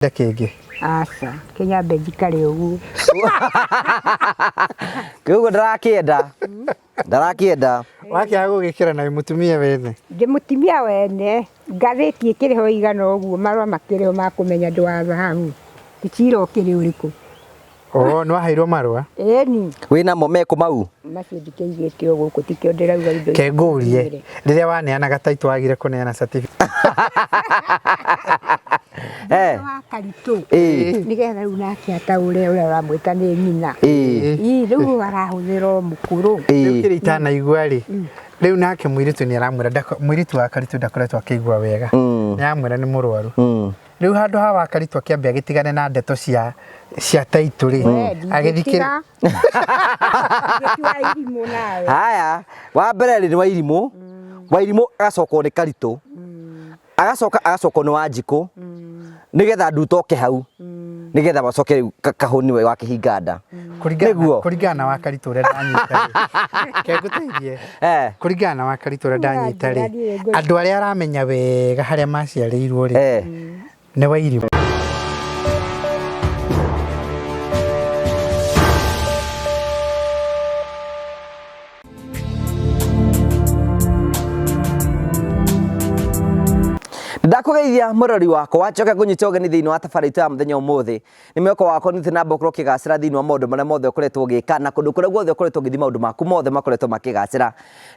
Kĩngĩ. Aca, kĩnyambe njikare ũguo. Kĩu ndarakĩenda. Ndarakĩenda. Wakĩaga gũgĩkĩra na wĩ mũtumia wene. Ndĩ mũtumia wene, ngathĩti ĩkĩrĩ ho ĩigana ũguo, marũa makĩrĩ ho ma kũmenya ndĩ wa thahabu. Cira ũkĩrĩ ũrĩkũ? Oo, nĩ waheirwo marũa? Ĩni. Wĩnamo mekũ mau? Macio ndikĩigĩte o gũkũ tikĩo ndĩrauga indo Ke ngũrie, rĩrĩa waneanaga taitũ wagire kũneana certificate. Eh. Wa Karitũ. Ĩĩ. Nĩgetha rĩu nake ataũre ũrĩa ũramwĩta nĩ nyina. Ĩĩ. Ii, rĩu arahũthĩra o mũkũrũ. Rĩu Ĩĩ. kĩrĩa itanaigua rĩ, rĩu nake mũirĩtu nĩ aramwĩra mũirĩtu wa Karitũ ndakoretwo akĩigua wega. Nĩ aramwĩra nĩ mũrwaru. Rĩu handũ ha wa Karitũ akĩambe agĩtigane na ndeto cia cia taitũ rĩ, We, agĩthikĩra ndingĩtiga. Ndingĩtiga irimũ nawe. Haya, wa mbere rĩ nĩ Wairimũ. Wairimũ agacokwo nĩ Karitũ. Agacoka agacokwo nĩ Wanjikũ. Nĩgetha Nduta oke hau. Nĩgetha macoke rĩu Kahũni nĩwe wakĩhinga nda. Kũringana Nĩguo. kũringana na wa Karitũ ũrĩa ndanyita rĩ. Reke ngũteithie. Eh. Kũringana na wa Karitũ ũrĩa ndanyita rĩ, Ũranjĩra niĩ andũ arĩa aramenya wega harĩa maciarĩirwo rĩ, Eh. nĩ Wairimũ. Ndakũgeithia mũrori wakwa njoke ngũnyite ũgeni thĩinĩ wa tabarĩra itũ ya mũthenya ũmũthĩ. Nĩ mwĩhoko wakwa nĩ na ũkorwo ũkĩgacĩra thĩinĩ wa maũndũ marĩa mothe ũkoretwo ũgĩka na kũndũ kũrĩa guothe ũkoretwo ũgĩthiĩ maũndũ maku mothe makoretwo makĩgacĩra.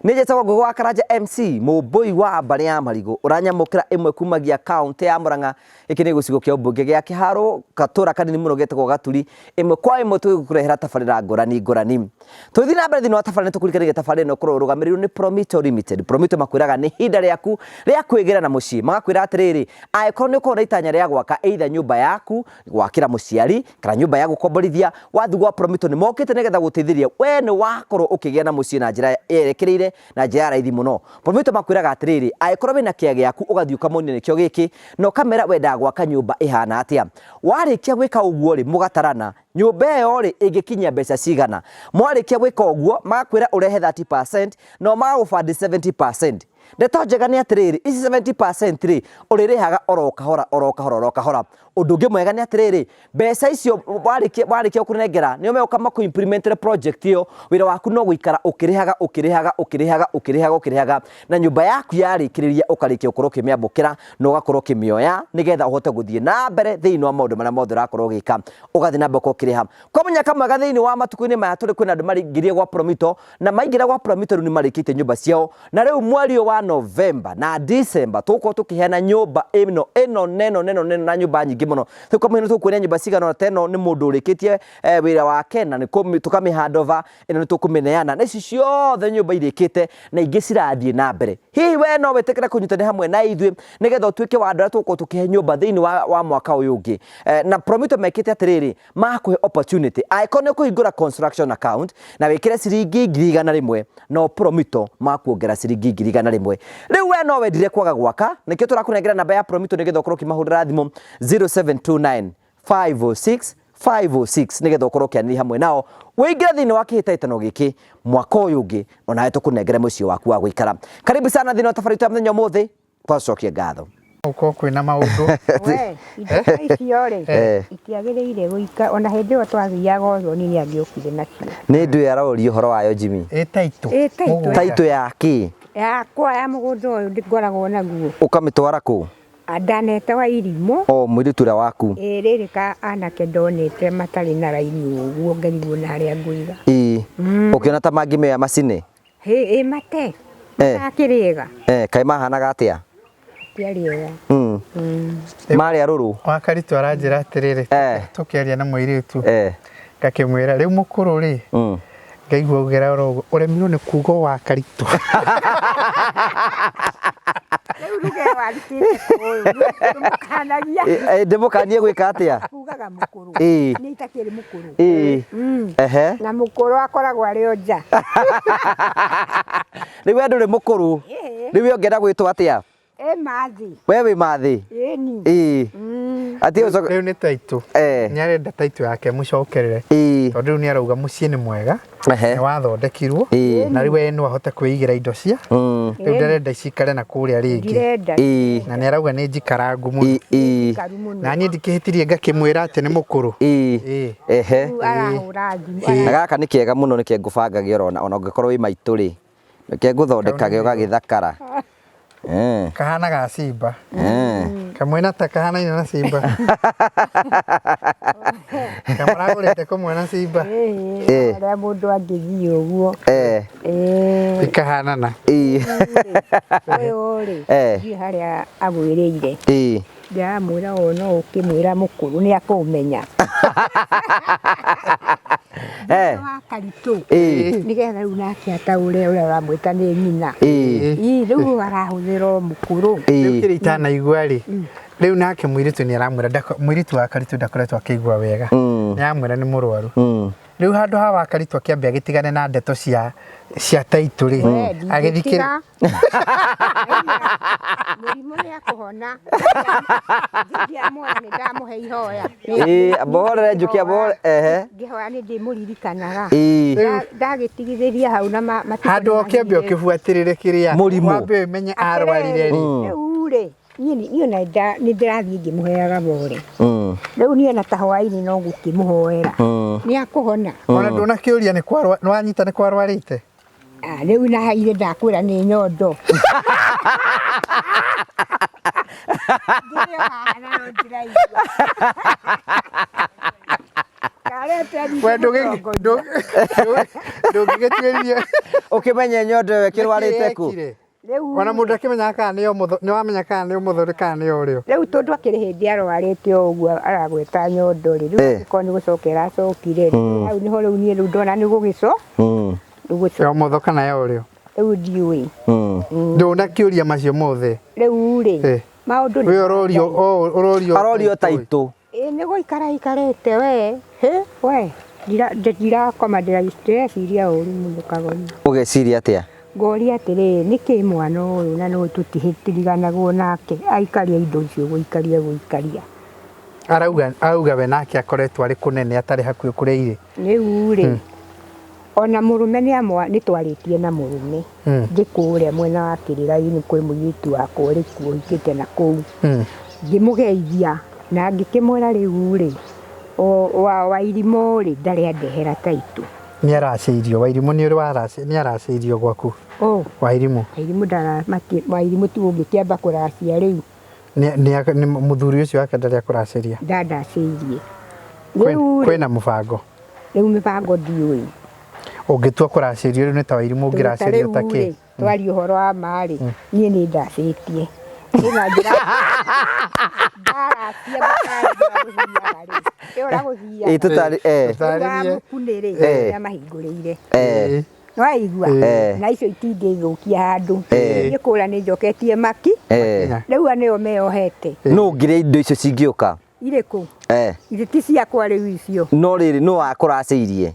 Nĩ njĩtagwo Ngũgĩ wa Karanja MC, mũmbũi wa mbarĩ ya Marigũ, ũranyamũkĩra ĩmwe kumagia kaũntĩ ya Murang'a. Gĩkĩ nĩ gĩcigo kĩa ũmbunge gĩa Kĩharũ, gatũra kanini mũno getagwo Gaturi. Ĩmwe kwa ĩmwe tũgĩkũrehera tabarĩra ngũrani ngũrani. Tũgĩthiĩ na mbere thĩinĩ wa tabarĩra nĩ tũkũririkanagia tabarĩra ĩno ĩkoragwo ĩrũgamĩrĩirwo nĩ Promito Limited. Promito makwĩraga nĩ ihinda rĩaku rĩa kwĩgĩra na mũciĩ. Magakwĩra atĩrĩrĩ, angĩkorwo nĩ ũkoragwo na itanya rĩa gwaka either nyũmba yaku, gwakĩra mũciari, kana nyũmba ya gũkomborithia, wathiĩ gwa Promito nĩ mokĩte nĩgetha gũteithĩrĩria we nĩ wakorwo ũkĩgĩa na mũciĩ na njĩra yerekereire na njĩra ya raithi mũno. Promito makwĩraga atĩrĩrĩ, angĩkorwo wĩna kĩa gĩaku ũgathiĩ ũkamonia nĩkĩo gĩkĩ, na ũkamera wendaga gwaka nyũmba ĩhana atĩa. Warĩkia gwĩka ũguo rĩ, mũgatarana nyũmba ĩyo rĩ ĩngĩkinyia mbeca cigana. Mwarĩkia gwĩka ũguo magakwĩra ũrehe 30% nao magagũbandi 70%. Ndeto njega nĩ atĩrĩrĩ, ici 70% rĩ ũrĩrĩhaga oro kahora oro kahora oro kahora. Ũndũ ũngĩ mwega nĩ atĩrĩrĩ, mbeca icio warĩkia warĩkia kũnengera nĩo megũka makũ implement project ĩyo, wĩra waku no gũikara ũkĩrĩhaga ũkĩrĩhaga ũkĩrĩhaga ũkĩrĩhaga ũkĩrĩhaga, na nyũmba yaku yarĩkĩrĩria ũkarĩkia gũkorwo ũkĩmĩamũkĩra na ũgakorwo ũkĩmĩoya nĩgetha ũhote gũthiĩ na mbere thĩinĩ wa maũndũ marĩa mothe ũrakorwo ũgĩka, ũgathiĩ na mbere gũkorwo ũkĩrĩha. Kwa mũnyaka mwega thĩinĩ wa matukũ-inĩ maya tũrĩ kwĩna andũ maingĩrire gwa Promito, na maingĩra gwa Promito rĩu nĩ marĩkĩtie nyũmba ciao, na rĩu mweri ũyũ wa November na December tũgũkorwo tũkĩheana nyũmba ĩno ĩno neno neno neno na nyũmba nyingĩ mũno. Rĩu kwa mũhiano tũkuonia nyũmba cigana ũna ta ĩno nĩ mũndũ ũrĩkĩtie wĩra wake na tũkamĩ hand over, ĩno nĩ tũkũmĩneana, na ici ciothe nyũmba irĩkĩte na ingĩ cirathiĩ na mbere. Hihi we no wĩtĩkĩre kũnyitanĩra hamwe na ithuĩ nĩgetha ũtuĩke wa andũ arĩa tũgũkorwo tũkĩhe nyũmba thĩinĩ wa mwaka ũyũ ũngĩ? Na Promito mekĩte atĩrĩrĩ, makũhe opportunity angĩkorwo nĩ ũkũhingũra construction account na wĩkĩre ciringi 100,000, no Promito makuongera ciringi 100,000. Rĩu we no wendire kwaga gwaka, nĩkĩo tũrakũnengera namba ya Promito nĩgetha ũkorwo ũkĩmahũrĩra thimũ 0729 506 506 nĩgetha ũkorwo ũkĩaranĩria hamwe nao ũingĩre thĩinĩ wa kĩhĩtahĩtano gĩkĩ mwaka ũyũ ũngĩ, onawe tũkũnengere mũciĩ waku wa gũikara. Karibu sana thĩinĩ wa tabarĩra itũ ya mũthenya ũmũthĩ, twacokie ngatho. Gũkorwo kwĩna maũndũ. We, indo ta icio rĩ, Eh. itiagĩrĩire gũika ona hĩndĩ ĩyo twathiaga ũthoni nĩ angĩokire nacio. Nĩ ndũ aroria ũhoro wayo Jimmy. Ĩ taitũ. Ĩ taitũ. Mũgũnda. Taitũ ya kĩ? Yakwa ya mũgũnda ũyũ ngoragwo naguo. Ũkamĩtwara kũ? Ndanete wa irimũ. O mũirĩtu ũrĩa waku. Ĩ rĩrĩ ka anake ndonete matarĩ na raini ũguo ngarigwo na harĩa ngũiga. Ĩ. Ũkĩona ta mangĩmĩoya macine? Hĩ, ĩ mate. Eh. Matakĩrĩega. Eh, kaĩ mahanaga atĩa? Matiarĩega. Marĩ arũrũ. Wa Karitũ aranjĩra atĩrĩrĩ, Eh. tũkĩaria na mũirĩtu. Eh. Ngakĩmwĩra rĩu mũkũrũ rĩ, ngaigua augĩra oro ũguo, ũremirwo nĩ kuga wa Karitũ. Rĩu ruga ĩyo arutĩte kũ ũyũ, ndũmũkanagia. Ndĩmũkanie gwĩka atĩa? Kugaga mũkũrũ. Ĩĩ. Nĩ itakĩrĩ mũkũrũ. Ĩĩ. Ehe. Na mũkũrũ akoragwo arĩ o nja. Rĩu we ndũrĩ mũkũrũ. Ĩĩ. Rĩu we ũngĩenda gwĩtwo atĩa? Ĩ mathi. We wĩ mathĩ. Ĩni. Ĩĩ. Atĩ ũcoke Rĩu nĩ taitũ. Eh. Nĩ arenda taitũ yake mũcokerere. Ĩĩ. Tondũ rĩu nĩ arauga mũciĩ nĩ mwega. Ehe. Nĩ wathondekirwo. Ĩĩ. Na rĩu we no ahote kwĩigĩra indo cia. Rĩu ndarenda cikare na kũrĩa rĩngĩ. Ndirenda. Ĩĩ. Na nĩ arauga nĩ njikarangu mũno. Ĩĩ. Ĩĩ. Karu mũno. Na niĩ ndikĩhĩtirie ngakĩmwĩra atĩ nĩ mũkũrũ. Ĩĩ. Ĩĩ. Ehe. Rĩu arahũra thimũ. Na gaka nĩ kega mũno nĩke ngũbangage orona ona ũngĩkorwo wĩ maitũ rĩ nĩke ngũthondekage ũgagĩthakara. Eh. Kahana ga simba. Eh. Kamwe na ta kahanaine na simba. Kamũragũrĩte kũmwe na simba. Ĩĩ. Ĩĩ. Ũrĩa mũndũ angĩthiĩ ũguo. Eh. Ĩĩ. Ikahanana. Ĩĩ. Ũyũ rĩ. Eh. Ndiũĩ harĩa agwĩrĩire. Ĩĩ. Ndĩramwĩra o no ũkĩmwĩra mũkũrũ nĩ akũmenya. Eh. Wa Karitũ. Ĩĩ. Nĩgetha rĩu nake ataũre ũrĩa ũramwĩta nĩ nyina. Ĩĩ. Ii rĩu arahũthĩra o mũkũrũ. Rĩu Ĩĩ. kĩrĩa itanaigua rĩ, rĩu nake mũirĩtu nĩ aramwĩra mũirĩtu wa Karitũ ndakoretwo akĩigua wega. Nĩ aramwĩra nĩ mũrwaru. Rĩu handũ ha wa Karitũ akĩambe agĩtigane na ndeto cia taitũ rĩ, We, agĩthikĩrĩ ndingĩtiga. Mũrimũ nĩ akũhona. Ndiamuona nĩ ndamũhe ihoya. Ĩĩ, ambohorere Njũkĩ, ambohorere, ehe. Ngĩhoya nĩ ndĩmũririkanaga. Ĩĩ. Ndagĩtigithĩria hau na matukũ handũ nĩ ũkĩambe mathirire. ũkĩbuatĩrĩre kĩrĩa Mũrimũ. wambe ũmenye arwarire rĩ. Rĩu rĩ, niĩ ona nĩ ndĩrathiĩ ngĩmũheaga bore. Rĩu niĩ ona ta hwaĩ-inĩ no gũkĩmũhoera. Nĩ akũhona. Ona ndũnakĩũria nĩ kwarwa, nĩ wanyita nĩ kwarwarĩte? Ah, rĩu na haire ndakwĩra nĩ nyondo. Ndĩrĩ o haha na no ndĩraigua. Ndarete We mũtongoria. ndũngĩgĩtuĩria Ũkĩmenye nyondo ĩyo ĩkĩrwarĩte kũ? Nĩkĩ Rĩu Ona mũndũ akĩmenyaga kana nĩ ũmotho, nĩ wamenya kana nĩ ũmotho kana nĩ ũrĩo. rĩu tondũ akĩrĩ hĩndĩ arwarĩte o ũguo aragweta nyondo rĩ, rĩu Eh. angĩkorwo nĩ gũcoka ĩracokire rĩ, hau nĩho rĩu niĩ rĩu ndona nĩ gũgĩco Ya ũmotho kana ya ũrĩo. rĩu ndiũĩ. Ndũnakĩũria macio mothe. Rĩu rĩ, Eh. maũndũ nĩ We ũrorio ũrorio Arorio taitũ. Ĩ nĩ gũikara ikarĩte we, hĩ we, ndirakoma ndĩreciria ũru mũno Kagoni. Ũgeciria atĩa? Ngoria atĩrĩrĩ, nĩkĩ mwana ũyũ na nĩ tũtiriganagwo nake aikaria indo icio gũikaria gũikaria. Arauga we nake akoretwo arĩ kũnene atarĩ hakuhĩ kũrĩa irĩ. Rĩu rĩ, ona mũrũme nĩ amwa nĩ twarĩtie na mũrũme ndĩ kũrĩa mwena wa Kĩrĩra-inĩ kwĩ mũirĩtu wakwa ũrĩ kuo ũhikĩte na kũu. Ngĩmũgeithia na ngĩkĩmwĩra rĩu rĩ, Wairimũ rĩ ndarĩ andehera taitũ. Nĩ aracĩirio Wairimũ nĩ ũrĩ nĩ aracĩirio gwaku. Oh. Wairimũ. Wairimũ ndara Wairimũ tu ũngĩkĩamba kũracia rĩu. Nĩ mũthuri ũcio wake ndarĩ akũracĩria. Ndandacĩirie. Rĩu Kwĩna mũbango. Rĩu mĩbango ndiũĩ. Ũngĩtua kũracĩrio rĩu nĩ ta Wairimũ ũngĩracĩrio ta kĩ? Twaria ũhoro wa ma rĩ, niĩ nĩ ndacĩtie. Ĩna njĩra ndaracia mũtarĩ rĩ. Ĩyo ũragũthiaga. Ĩ tũtarĩ eh. Rĩu wa mũkunĩ rĩ, nĩamahingũrĩire. Eh. Nĩwaigua? Na icio itingĩthũkia handũ. Niĩ kũra nĩ njoketie maki. Rĩu nĩo meyohete. No ũngĩrĩa indo icio cingĩũka? Irĩkũ? Eh. Ithe ti ciakwa rĩu icio. No rĩrĩ nũ wakũracĩirie?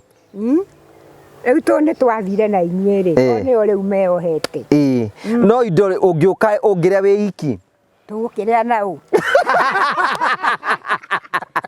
Rĩu tondũ nĩ twathire na inyuĩ rĩ, o nĩo rĩu meyohete. Ĩĩ. No indo rĩ ũngĩũka ũngĩrĩa wĩ iki? Tũgũkĩrĩa na ũ?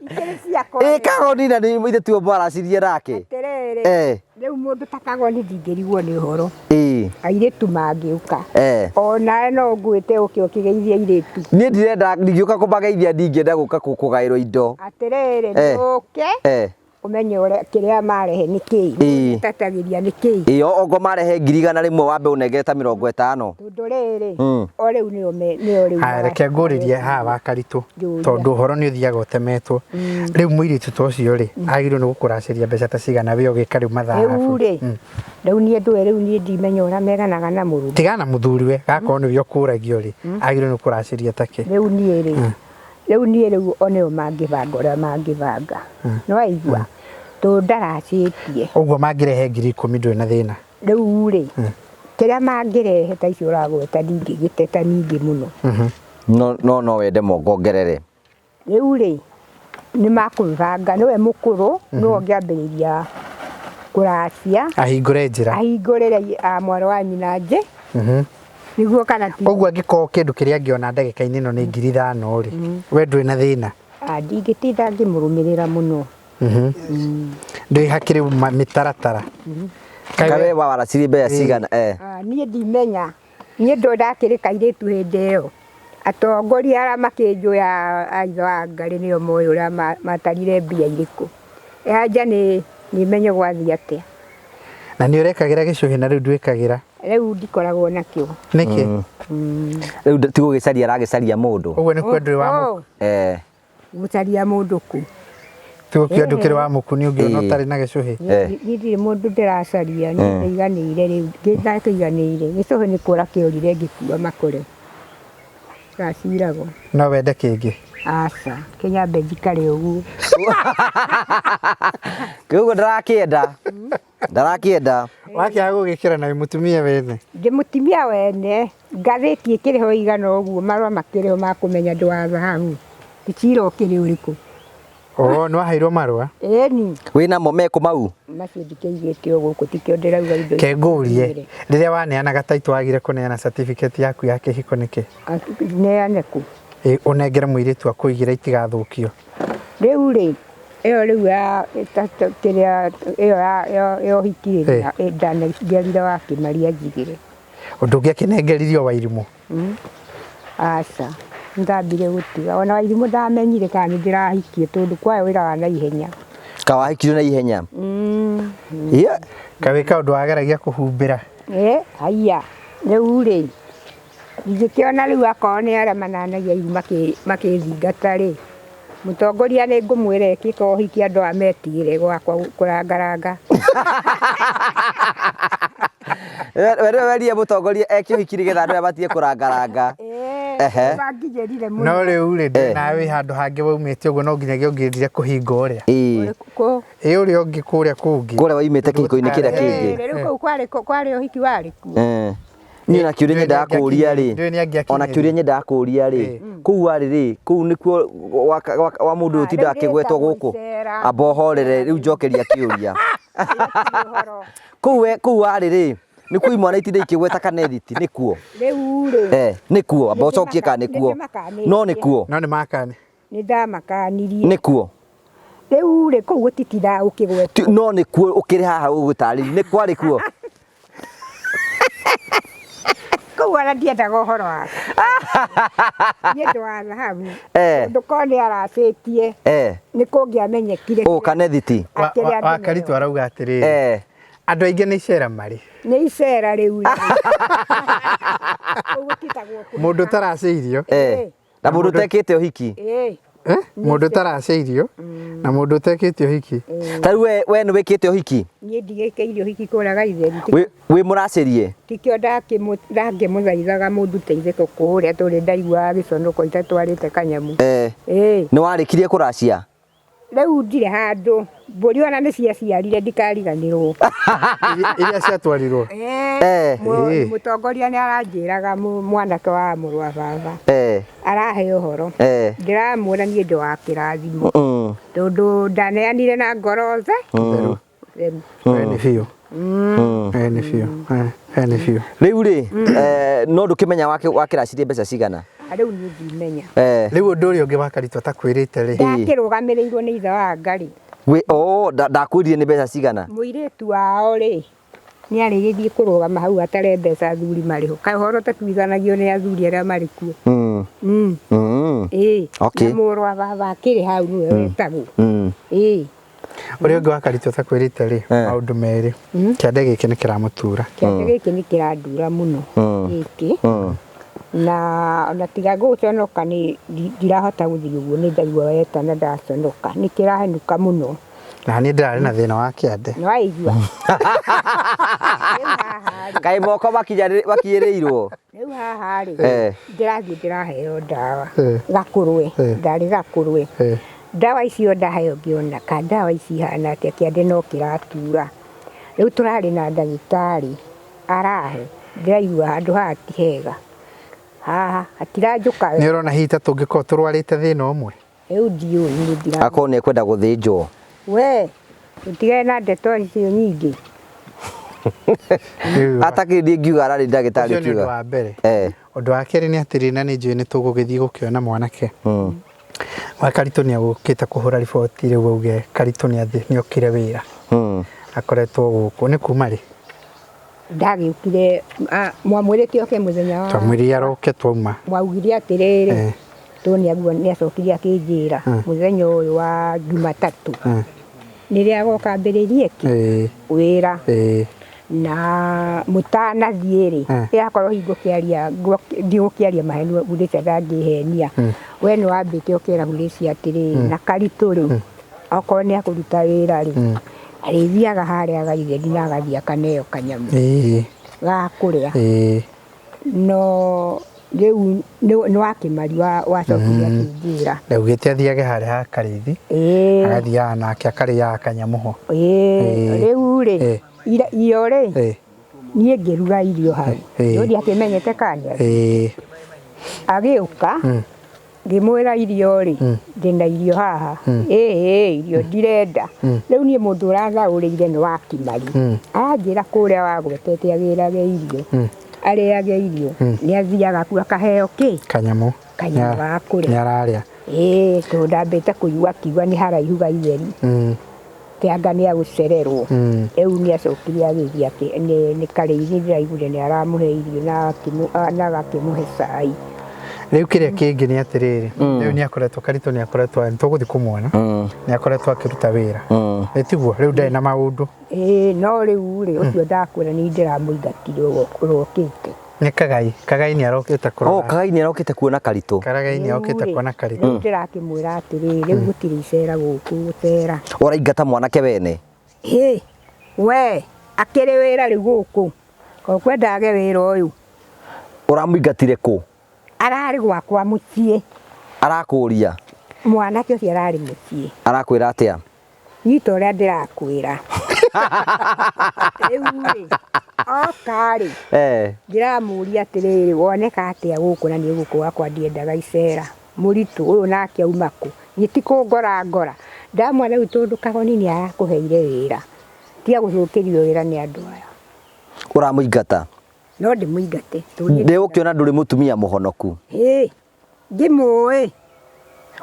Ikĩrĩ ciakwa. Ĩ Kagoni na nĩ ithe tuo mwaracirie nake. Atĩrĩrĩ. Eh. Rĩu mũndũ ta Kagoni ndingĩrigwo nĩ ũhoro. Ĩĩ. Airĩtu mangĩũka. Eh. Onawe no ngwĩte ũke ũkĩgeithie airĩtu. Niĩ ndirenda ndingĩũka kũmageithia ndingĩenda gũka kũgaĩrwo indo. Atĩrĩrĩ ndũke. Eh. Ũmenye ũrĩa kĩrĩa marehe nĩ kĩĩ. Ĩĩ. Tatagĩria nĩ kĩĩ. Ĩĩ ongo marehe 100,000 wambe ũnengere ta 50. Tondũ rĩrĩ o rĩu nĩo nĩo rĩu. Haya reke ngũrĩrie haha wa Karitũ tondũ ũhoro nĩ ũthiaga ũtemetwo. Rĩu mũirĩtu ta ũcio rĩ agĩrĩirwo nĩ gũkũracĩria mbeca ta cigana we ũgĩka rĩu mathabu. Rĩu rĩ rĩu niĩ ndũĩ rĩu niĩ ndimenya ũrĩa meganaga na mũrũme. Tigana na mũthuriwe gakorwo nĩwe ũkũragio rĩ agĩrĩirwo nĩ gũkũracĩria ta kĩ? Rĩu niĩ rĩ rĩu niĩ rĩu o nĩo mangĩbanga ũrĩa mangĩbanga. Nĩwaigua? Tondũ ndaracĩtie. Ũguo mangĩrehe 10,000 ndũrĩ na thĩna. Rĩu rĩ kĩrĩa mangĩrehe ta icio ũragweta ndingĩgĩteta nyingĩ mũno. No no wende mongongerere. Rĩu rĩ nĩ makũbanga nĩwe mũkũrũ nĩwe ũngĩambĩrĩria kũracia. Ahingũre njĩra. Ahingũrĩre mwarĩ wa nyina nje. Nĩguo kana ti? Ũguo angĩkorwo kĩndũ kĩrĩa angĩona ndagĩka-inĩ ĩno nĩ 5,000 rĩ, we ndũrĩ na thĩna? Ah, ndingĩtinda ngĩmũrũmĩrĩra mũno. Ndũĩ hakĩrĩ mĩtaratara. Kaĩ Kawe wa waracirie mbeca cigana eh? Ah, niĩ ndimenya, niĩ ndo ndakĩrĩ kairĩtu hĩndĩ ĩyo. Atongoria arĩa makĩnjũĩ a ithe wa Ngarĩ nĩo moĩ ũrĩa matarire mbia irĩkũ. Anja nĩ menye gwathiĩ atĩa. Na nĩ ũrekagĩra gĩcũhĩ na rĩu ndwĩkagĩra? Rĩu ndikoragwo nakĩo. Nĩkĩ? Rĩu ti gũgĩcaria aragĩcaria mũndũ. Ũguo nĩ kuo ndũrĩ wa mũku. Eh. Gũcaria mũndũ kũ? Ti gũkio ndũkĩrĩ wa mũku nĩ ũngĩona ũtarĩ na gĩcũhĩ. Niĩ ndirĩ mũndũ ndĩracaria, niĩ ndĩiganĩire rĩu, ndakĩiganĩire. Gĩcũhĩ nĩ kũra kĩorire ngĩkua makore. Gaciragwo. No wende kĩngĩ? Aca, kĩnyambe njikare ũguo. Kĩu ndarakĩenda. Ndarakĩenda. Wakĩaga gũgĩkĩra na wĩ mũtumia wene? Ndĩ mũtumia wene, ngathĩti ĩkĩrĩ ho ĩigana ũguo, marũa makĩrĩ ho ma kũmenya ndĩ wa thahabu. Cira ũkĩrĩ ũrĩkũ? Oo, nĩ waheirwo marũa? Ĩni. Wĩnamo mekũ mau? Macio ndikĩigĩte o gũkũ, tikĩo ndĩrauga indo Ke ngũrie, rĩrĩa waneanaga taitũ wagire kũneana certificate yaku ya kĩhiko nĩkĩ? Neane kũ? Ĩ, ũnengere mũirĩtu akũigĩre itigathũkio. Rĩu rĩ, ĩyo rĩu ya kĩrĩa ĩyo ya ũhiki rĩ, ndanengerire wa Kĩmaria njigĩre. Ũndũ ũngĩ akĩnengeririo Wairimũ? Aca, ndambire gũtiga. Ona Wairimũ ndamenyire kana nĩ ndĩrahikie tondũ kwayo wĩra wa naihenya. Kawahikirio na ihenya? Yeah. Kaĩ kaũndũ wageragia kũhumbĩra? Haiya, rĩu rĩ, ingĩkĩona rĩu akorwo nĩ arĩa mananagia ihu makĩthingata rĩ, mũtongoria nĩ ngũmwĩra ekĩka ũhiki andũ aya metigĩre gwakwa kũrangaranga. We nĩwe werire mũtongoria eke ũhiki nĩgetha andũ aya matige kũrangaranga. Ehe. Banginyĩrire mũno. No rĩu rĩ, ndĩ nawe wĩ handũ hangĩ waumĩte ũguo no nginyagia ũngĩendire kũhinga ũrĩa. Ĩĩ. Kũ? Ĩ ũrĩa ũngĩ kũrĩa kũngĩ. Kũrĩa waumĩte kĩhiko-inĩ kĩrĩa kĩngĩ. Rĩu kũu kwarĩ ũhiki warĩ kuo. Niĩ ona kĩũria nyendaga kũũria rĩ, Ndũĩ nĩ angĩakinyĩria. ona kĩũria nyendaga kũũria rĩ, kũu warĩ rĩ, kũu nĩkuo wa mũndũ ũyũ ũtindaga akĩgwetwo gũkũ. Amba ũhorere rĩu njokeria kĩũria. Kũu we kũu warĩ rĩ, nĩkuo imwana itinda ikĩgweta kanethiti, nĩkuo? Rĩu rĩ. Nĩkuo, amba ũcokie kana nĩkuo. No nĩkuo. No nĩ makani. Nĩ ndamakanirie. Nĩkuo. Rĩu rĩ, kũu gũtitindaga gũkĩgwetwo. No nĩkuo ũkĩrĩ haha ũgũtarĩria, nĩ kwarĩ kuo. Kũu ona ndiendaga ũhoro wake. Niĩ ndĩ wa thahabu. Tondũ korwo nĩ aracĩtie, nĩ kũngĩamenyekire. Ũ kanethiti. Akĩrĩ andũ Wa Karitũ meo. arauga atĩrĩrĩ, andũ aingĩ nĩ icera marĩ. Nĩ icera rĩu. Kũu gũtitagwo kũhika. Mũndũ ũtaracĩirio. Na mũndũ ũtekĩte ũhiki. Mũndũ ũtaracĩirio na mũndũ ũtekĩte ũhiki. Ta rĩu we nĩ wĩkĩte ũhiki? Niĩ ndigĩkĩire ũhiki kũraga itheri. Wĩ mũracĩrie? Tikĩo ndakĩmũthaithaga mũndũ teithĩko kũrĩa tũrĩ ndaiguaga gĩconoko itatwarĩte kanyamu. Nĩ warĩkirie kũracia? Rĩu ndirĩ handũ. Mbũri ona nĩ ciaciarire ndikariganĩrwo. Iria ciatwarirwo? Mũtongoria nĩ aranjĩraga mwanake wa mũrũ wa baba. Arahe ũhoro. Ndĩramuona niĩ ndĩ wa kĩrathimo. Tondũ ndaneanire na ngoro theru. Theru. We nĩ biũ. We nĩ biũ. We nĩ biũ. Rĩu rĩ, no ndũkĩmenya wakĩracirie mbeca cigana? Rĩu niĩ ndimenya. Rĩu ũndũ ũrĩa ũngĩ wa Karitũ atakwĩrĩte rĩ? Ndakĩrũgamĩrĩirwo nĩ ithe wa Ngarĩ. Wĩ, oh, ndakwĩrire nĩ mbeca cigana? Mũirĩtu wao rĩ, nĩ arĩgĩthiĩ kũrũgama hau atare mbeca athuri marĩ ho. Kaĩ ũhoro ũtatuithanagiũ nĩ athuri arĩa marĩ kuo? Ĩĩ. Na mũrũ wa baba akĩrĩ hau nĩwe wetagwo. Ĩĩ. Ũrĩa ũngĩ wa Karitũ atakwĩrĩte rĩ, maũndũ merĩ. Kĩande gĩkĩ nĩ kĩramũtura. Kĩande gĩkĩ nĩ kĩrandura mũno. Gĩkĩ. Na ona tiga gũconoka nĩ ndirahota gũthiĩ ũguo, nĩ ndaigua weta na ndaconoka. Nĩ kĩrahenũka mũno. Na niĩ ndĩrarĩ na thĩna wa kĩande. Nĩ waigua? Rĩu haha rĩ. Kaĩ moko makinyĩrĩirwo? Rĩu haha rĩ, ndĩrathiĩ ndĩraheo ndawa. Gakũrwe. Ndarĩ gakũrwe. Ndawa icio ndaheo ngĩona ka ndawa ici ihana atĩa, kĩande no kĩratura. Rĩu tũrarĩ na ndagĩtarĩ arahe, ndĩraigua handũ haha ti hega. Haha hatiranjũka wega. Nĩ ũrona hihi ta tũngĩkorwo tũrwarĩte thĩna ũmwe? Rĩu ndiũĩ, niĩ ndira- Akorwo nĩ ekwenda gũthĩnjwo. We, ũtigane na ndeto icio nyingĩ. Rĩu Atakĩrĩ ndiĩ ngiuga ararĩ ndagĩtarĩ ũcio nĩ ũndũ ũkiuga. wa mbere. Eh. Ũndũ wa kerĩ nĩ atĩrĩ, na nĩ njũĩ nĩ tũgũgĩthiĩ gũkĩona mwanake wa Karitũ nĩ agũkĩte kũhũra riboti rĩu auge Karitũ nĩ athiĩ nĩ okire wĩra. Akoretwo gũkũ nĩ kuma rĩ? Ndagĩũkire, mwamwĩrĩte oke mũthenya wa Twamwĩrire aroke twauma. Mwaugire atĩrĩrĩ, tondũ nĩacokire akĩnjĩra mũthenya ũyũ wa Jumatatũ nĩrĩa agoka ambĩrĩrie kĩ wĩra. Na mũtanathiĩ rĩ, ĩgakorwo hihi ngũkĩaria, ndigũkĩaria maheni, Hurĩcia ndangĩhenia. We nĩ wambĩte ũkĩra Hurĩcia atĩrĩrĩ, na Karitũ rĩ, okorwo nĩ akũruta wĩra rĩ, arĩthiaga harĩa Gaitheri na agathiĩ akaneo kanyamũ ga kũrĩa. No rĩu nĩ wakĩmari wacokire akĩnjĩra. Ndaugĩte athiage harĩa ha Karĩithi, agathiaga nake akarĩaga kanyamũ ho. Rĩu rĩ, iyo rĩ, niĩ ngĩruga irio hau. No ndiakĩmenyete kana nĩ agĩũka, ngĩmwĩra irio rĩ, ndĩna irio haha. Ĩĩ, irio ndirenda. Rĩu niĩ mũndũ ũrathaũrĩire nĩ wakimari. Aranjĩra kũrĩa wagwetete agĩrage irio. Arĩage irio. Nĩ athiaga kuo akaheo kĩ? Kanyamũ. Kanyamũ ga kũrĩa. Nĩ ararĩa. Ĩĩ, tondũ ndambĩte kũigua akiuga nĩ haraihu Gaitheri. Kĩanga nĩ agũcererwo. Rĩu nĩ acokire agĩthiĩ nĩ Karĩithi ndĩraiguire nĩ aramũhe irio na agakĩmũhe cai. Rĩu kĩrĩa kĩngĩ nĩ atĩrĩrĩ, rĩu nĩ akoretwo Karitũ nĩ akoretwo nĩ tũgũthiĩ kũmuona, nĩ akoretwo akĩruta wĩra. Tiguo rĩu ndarĩ na maũndũ. Ĩĩ, no rĩu rĩ, ũcio ndakwĩra nĩ ndĩramũingatire ũrokĩte. Nĩ Kagai, Kagai nĩ arokĩte kũrora. Oh, Kagai nĩ arokĩte kuona Karitũ. Kagai nĩ arokĩte kuona Karitũ. Rĩu ndĩrakĩmwĩra atĩrĩrĩ, rĩu gũtirĩ icera gũkũ gũcera. Ũraingata mwanake wene? Ĩ, we, akĩrĩ wĩra rĩu gũkũ. Ũkwenda age wĩra ũyũ. Ũramũingatire kũ? Ararĩ gwakwa mũciĩ. Arakũria? Mwanake ũcio ararĩ mũciĩ. Arakwĩra atĩa? Nyita ũrĩa ndĩrakwĩra. Rĩu rĩ, oka rĩ, ndĩramũria atĩrĩrĩ, woneka atĩa gũkũ na niĩ gũkũ gwakwa ndiendaga icera. Mũritũ ũyũ nake auma kũ? Niĩ ti kũngora ngora. Ndamwĩra rĩu tondũ Kagoni nĩ arakũheire wĩra, tiga gũthũkĩrio wĩra nĩ andũ aya. Ũramũingata? No ndĩmũingate. Ndĩgũkĩona ndũrĩ mũtumia mũhonoku. Ĩ, ndimũĩ.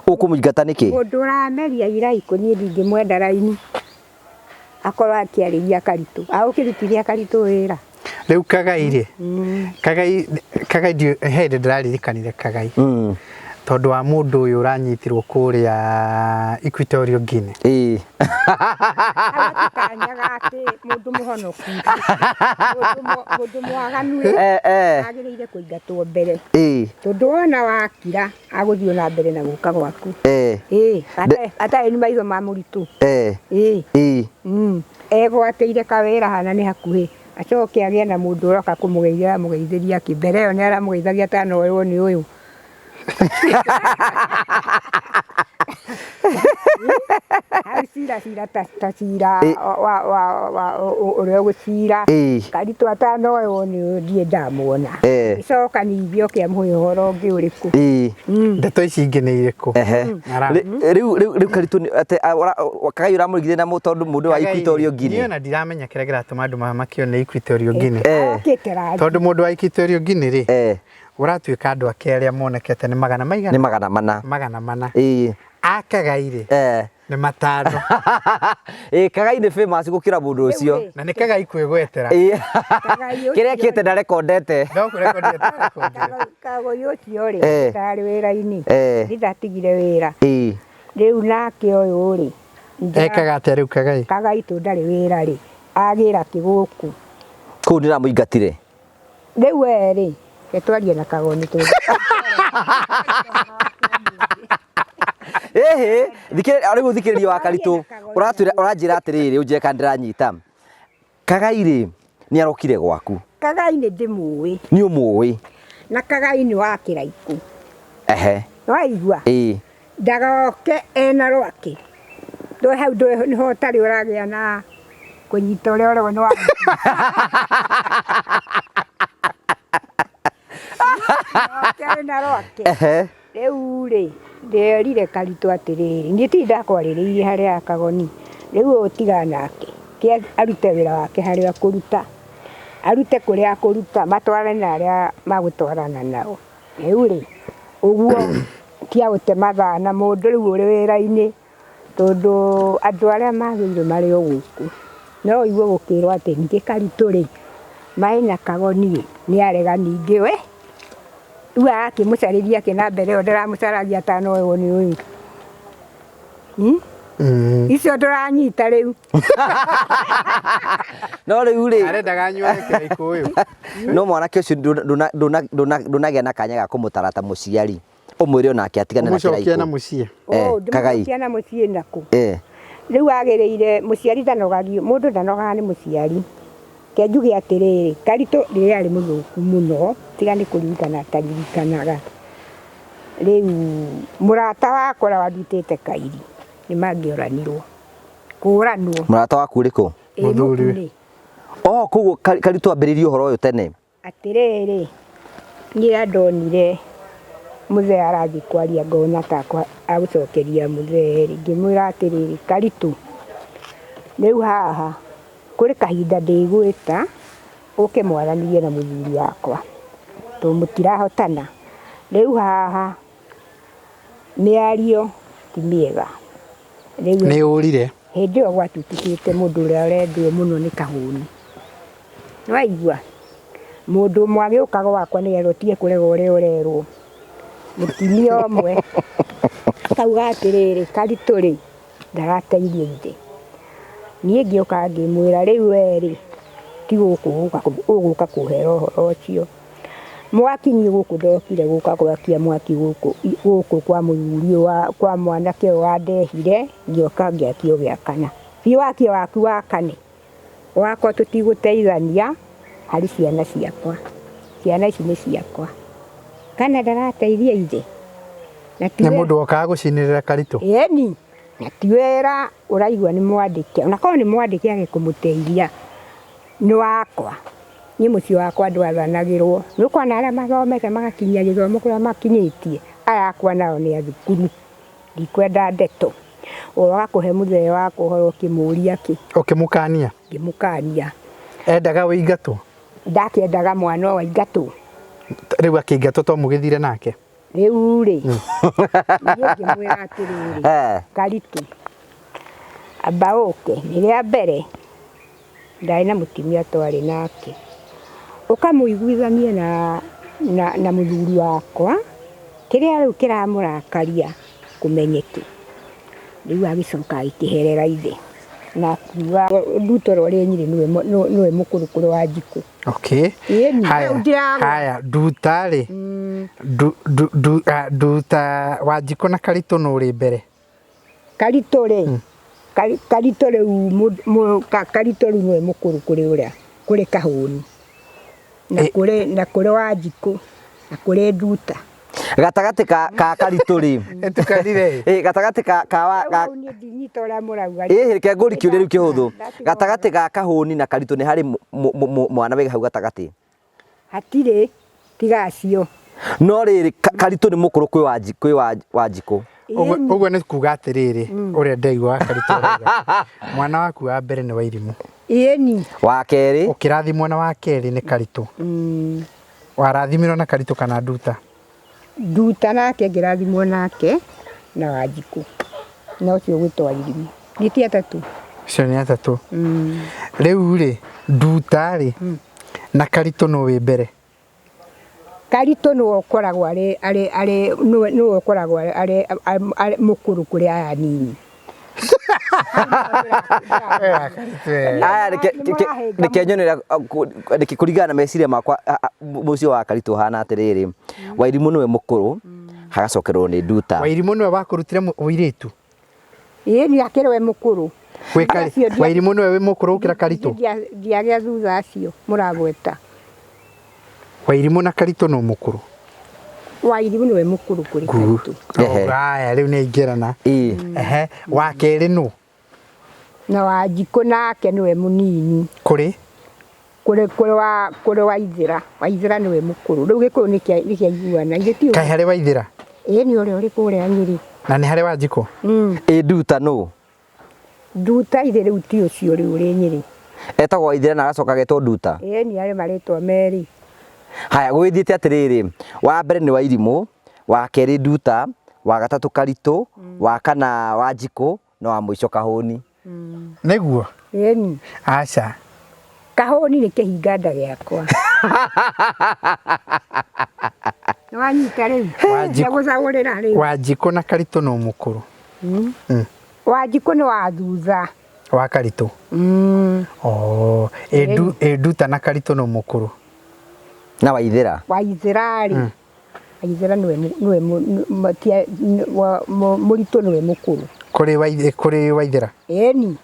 Ũkũmũingata nĩkĩ? Mũndũ ũrameria iraikũ niĩ ndingĩmwenda raini. Akorwo akĩarĩria Karitũ. Agũkĩrutithia Karitũ wĩra. Rĩu Kagai rĩ, Kagai, Kagai ndiũ, he hĩndĩ ndĩraririkanire Kagai. Tondũ wa mũndũ ũyũ ũranyitirwo kũrĩa Equatorial Guinea. Ĩĩ. Kanyaga atĩ mũndũ mũhonoku. Mũndũ mwaganu agĩrĩire kũingatwo mbere. Tondũ wona wakira agũthiĩ na mbere na gũka gwaku. Ĩĩ, atarĩ nĩ maitho ma mũritũ. Ĩĩ. Egwatĩire kawĩra hana nĩ hakuhĩ. Acoke agĩe na mũndũ ũroka kũmũgeithia aramũgeithĩria kĩ. Mbere ĩyo nĩ aramũgeithagia atanoywo nĩ ũyũ. Hau cira cira ta cira wa ũrĩa ũgũcira. Karitũ atanoywo nĩ ũyũ ndirĩ ndamuona. Gĩcoka ningĩ oke amũhe ũhoro ũngĩ ũrĩkũ. Ndeto ici ingĩ nĩ irĩkũ? Rĩu Karitũ nĩ atĩ, Kagai ũramũrigithia na tondũ mũndũ wa Equatorial Guinea. Niĩ ona ndiramenya kĩrĩa kĩratũma andũ mamakio nĩ Equatorial Guinea. Okĩte rangi. Tondũ mũndũ wa Equatorial Guinea rĩ, ũratuĩka andũ ake arĩa monekete nĩ magana maigana? Nĩ magana mana. Magana mana. A Kagai rĩ, nĩ matano. Ĩĩ, Kagai nĩ famous gũkĩra mũndũ ũcio. Na nĩ Kagai kwĩgwetera. Kĩrĩa ekĩte ndarekondete. No kũrekondete, ndarekondire. Kagai ũcio rĩ, ndarĩ wĩra-inĩ. Niĩ ndatigire wĩra. Rĩu nake ũyũ rĩ, Ekaga atĩa rĩu Kagai? Kagai tondũ ndarĩ wĩra rĩ, agĩra kĩ gũkũ? Kũu ndĩramũingatire. Rĩu we rĩ, reke twarie na Kagoni tondũ. Ĩhĩ, thikĩrĩria, rĩu thikĩrĩria wa Karitũ. Ũratwĩra, ũranjĩra atĩrĩrĩ, ũnjĩre kana ndĩranyita. Kagai rĩ, nĩ arokire gwaku. Kagai nĩ ndĩmũĩ. Nĩ ũmũĩ. Na Kagai nĩ wa kĩraikũ. Ehe. Waigua? Ĩĩ. Ndagoke ena rwake. Ndũĩ hau ndũĩ nĩho ũtarĩ ũragĩa na kũnyita ũrĩa ũragwo nĩ wa. Ndagoke ena rwake. Ehe. Rĩu rĩ, nderire Karitũ atĩrĩrĩ, niĩ ti ndakwarĩrĩirie harĩa Kagoni. Rĩu ũyũ tigana nake. Ke arute wĩra wake harĩa akũruta, arute kũrĩa akũruta, matwarane na arĩa magũtwarana nao. Rĩu rĩ, ũguo ti agũte mathaa na mũndũ rĩu ũrĩ wĩra-inĩ, tondũ andũ arĩa magĩrĩirwo marĩ o gũkũ. No ũigue gũkĩrwo atĩ ningĩ Karitũ rĩ, marĩ na kagoni ĩ, nĩ arega ningĩ we. Rĩu arakĩmũcarĩria kĩ na mbere ĩyo ndaramũcaragia atanoywo nĩ ũyũ. Hmm? Icio ndũranyita rĩu. No rĩu rĩ Arendaga anyuane kĩraikũ ũyũ. No mwanake ũcio ndũnagĩa na kanya ga kũmũtara ta mũciari ũmwĩre onake atigane na Ũmũcokie na kĩraikũ. mũciĩ. Eh, Oh, Kagai. ndĩmũcokia na mũciĩ nakũ? Eh. Rĩu agĩrĩire mũciari ndanogagio, mũndũ ndanogaga nĩ mũciari. Reke njuge atĩrĩrĩ, Karitũ rĩrĩa arĩ mũthũku mũno, tiga nĩ kũririkana ataririkanaga. Rĩu mũrata wakwa ũrĩa wandutĩte kairi nĩ mangĩoranirwo, kũranwo. Mũrata waku ũrĩkũ? Ĩ Mũthuriwe. mũkunĩ. Oh, koguo Karitũ ambĩrĩirie ũhoro ũyũ tene. Atĩrĩrĩ, niĩ rĩrĩa ndonire mũthee arathiĩ kwaria ngona ta agũcokeria mũthee rĩ, ngĩmwĩra atĩrĩrĩ, Karitũ, rĩu haha kũrĩ kahinda ndĩgwĩta ũke mwaranĩrie na mũthuri wakwa, tondũ mũtirahotana. Rĩu haha mĩario ti mĩega. Rĩu Nĩ ũrire. Hĩndĩ ĩyo gwatuĩkĩte mũndũ ũrĩa ũrendwo mũno nĩ Kahũni. Nĩwaigua? Mũndũ ũmwe agĩũka gwakwa nĩgetha ũtige kũrega ũrĩa ũrerwo. Mũtumia ũmwe akauga atĩrĩrĩ, Karitũ rĩ, ndarateithia ithe. Niĩ ngĩũka ngĩmwĩra rĩu we rĩ, ti gũkũ ũgũka kũhera ũhoro ũcio. Mwaki niĩ gũkũ ndokire gũka gwakia mwaki gũkũ gũkũ kwa mũthuri ũyũ kwa mwanake ũyũ wandehire, ngĩũka ngĩakia ũgĩakana. Thiĩ wakie waku wakane. Wakwa tũtigũteithania harĩ ciana ciakwa. Ciana ici nĩ ciakwa. Kana ndarateithia ithe? Na ti Nĩ mũndũ wokaga gũcinĩrĩra Karitũ? Ĩni, na ti wĩra ũraigua nĩ mwandĩke, ona korwo nĩ mwandĩke age kũmũteithia, nĩ wakwa. Niĩ mũciĩ wakwa ndwathanagĩrwo. Nĩ ũkuona arĩa mathomete magakinyia gĩthomo kũrĩa makinyĩtie, aya akwa nao nĩ a thukuru. Ndikwenda ndeto. Waga kũhe mũthee wakwa ũhoro ũkĩmũria kĩ. Ũkĩmũkania? Ngĩmũkania. Endaga ũingatwo? Ndakĩendaga mwana ũyũ aingatwo. Rĩu akĩingatwo to mũgĩthire nake? Rĩu rĩ, niĩ ngĩmwĩra atĩrĩrĩ, Karitũ, amba ũke. Nĩ rĩa mbere ndarĩ na mũtumia twarĩ nake. Ũkamũiguithanie na, na, na mũthuri wakwa, kĩrĩa rĩu kĩramũrakaria kũmenyeke. Rĩu agĩcoka agĩkĩherera ithe na akiuga Nduta ũrĩa ũrĩ Nyĩrĩ nĩwe nĩwe mũkũrũ kũrĩ Wanjikũ. Okay. Ĩni, Haya, rĩu ndiragwa. haya, Nduta rĩ, Nduta Wanjikũ na Karitũ nũ ũrĩ mbere? Karitũ rĩ, Karitũ rĩu Karitũ rĩu nĩwe mũkũrũ kũrĩ ũrĩa, kũrĩ Kahũni, na kũrĩ na kũrĩ Wanjikũ, na kũrĩ Nduta. Gatagatĩ ka ka Karitũ rĩ, Ĩtukanire. Ĩ gatagatĩ ka ka wa Rĩu ga hau niĩ ndinyita ũrĩa mũrauga. Ĩ reke ngũrie kĩũria rĩu kĩhũthũ. Gatagatĩ ga Kahũni na Karitũ nĩ harĩ mwana wĩ hau gatagatĩ? Hatirĩ, tiga acio. No rĩrĩ, Karitũ nĩ mũkũrũ kwĩ Wanji, kwĩ Wanjikũ. Ũguo ũguo nĩ kuga atĩrĩrĩ, ũrĩa ndĩraigua wa Karitũ ũrauga, mwana waku wa mbere nĩ Wairimũ. Ĩni. Wa kerĩ. Ũkĩrathimwo na wa kerĩ nĩ Karitũ. Warathimirwo na Karitũ kana Nduta? Nduta nake ngĩrathimwo nake na Wanjikũ. Na ũcio ũgwĩtwo Wairimũ. Nĩ ti atatũ? Acio nĩ atatũ. Rĩu rĩ, Nduta rĩ, na Karitũ nũ wĩ mbere? Karitũ nĩwe ũkoragwo arĩ arĩ arĩ nĩwe nĩwe ũkoragwo arĩ arĩ mũkũrũ kũrĩ aya anini. Aya reke reke nyone reke kũringana na meciria makwa mũciĩ wa Karitũ ũhana atĩrĩrĩ, Wairimũ nĩwe mũkũrũ, hagacokererwo nĩ Nduta. Wairimũ nĩwe wakũrutire ũirĩtu? Ĩĩ ni akĩrĩ we mũkũrũ. Gwĩ Kari, Wairimũ nĩwe wĩ mũkũrũ gũkĩra Karitũ? Ndiagĩa thutha acio mũragweta. Wairimũ na Karitũ nũ mũkũrũ? Wairimũ nĩwe mũkũrũ kũrĩ Karitũ. Ehe. Haya rĩu nĩ aingĩrana. Ĩĩ. Ehe, wa kerĩ nũ? Na Wanjikũ nake nĩwe mũnini. Kũrĩ? Kũrĩ kũrĩ wa kũrĩ Waithĩra. Waithĩra nĩwe mũkũrũ. Rĩu Gĩkũyũ nĩ kĩa nĩ kĩaiguana. Ithe ti Kaĩ harĩ Waithĩra? Ĩĩ nĩ ũrĩa ũrĩ kũrĩa Nyĩrĩ. Na nĩ harĩ Wanjikũ? Ĩ Nduta nũ? Nduta ithe rĩu ti ũcio rĩu ũrĩ Nyĩrĩ. Etagwo Waithera na agacoka agetwo Nduta. Ĩni arĩ marĩtwa merĩ. Haya gũgĩthiĩte atĩrĩrĩ, wa mbere nĩ Wairimũ, wa kerĩ Nduta, wa gatatũ Karitũ, wa kana Wanjikũ na wa mũico Kahũni. Nĩguo? Ĩni. Aca. Kahũni nĩ kĩhinga nda gĩakwa. Nĩwanyita rĩu? Wanjikũ. Gũcagũrĩra rĩu. Wanjikũ na Karitũ nũ mũkũrũ? Wanjikũ nĩ wa thutha. Wa Karitũ? Oh, ĩ Nduta na Karitũ nũ mũkũrũ? Na Waithera. Waithera rĩ, Waithera nĩwe nĩwe mũritũ nĩwe mũkũrũ. Kũrĩ Waithera? Ĩni.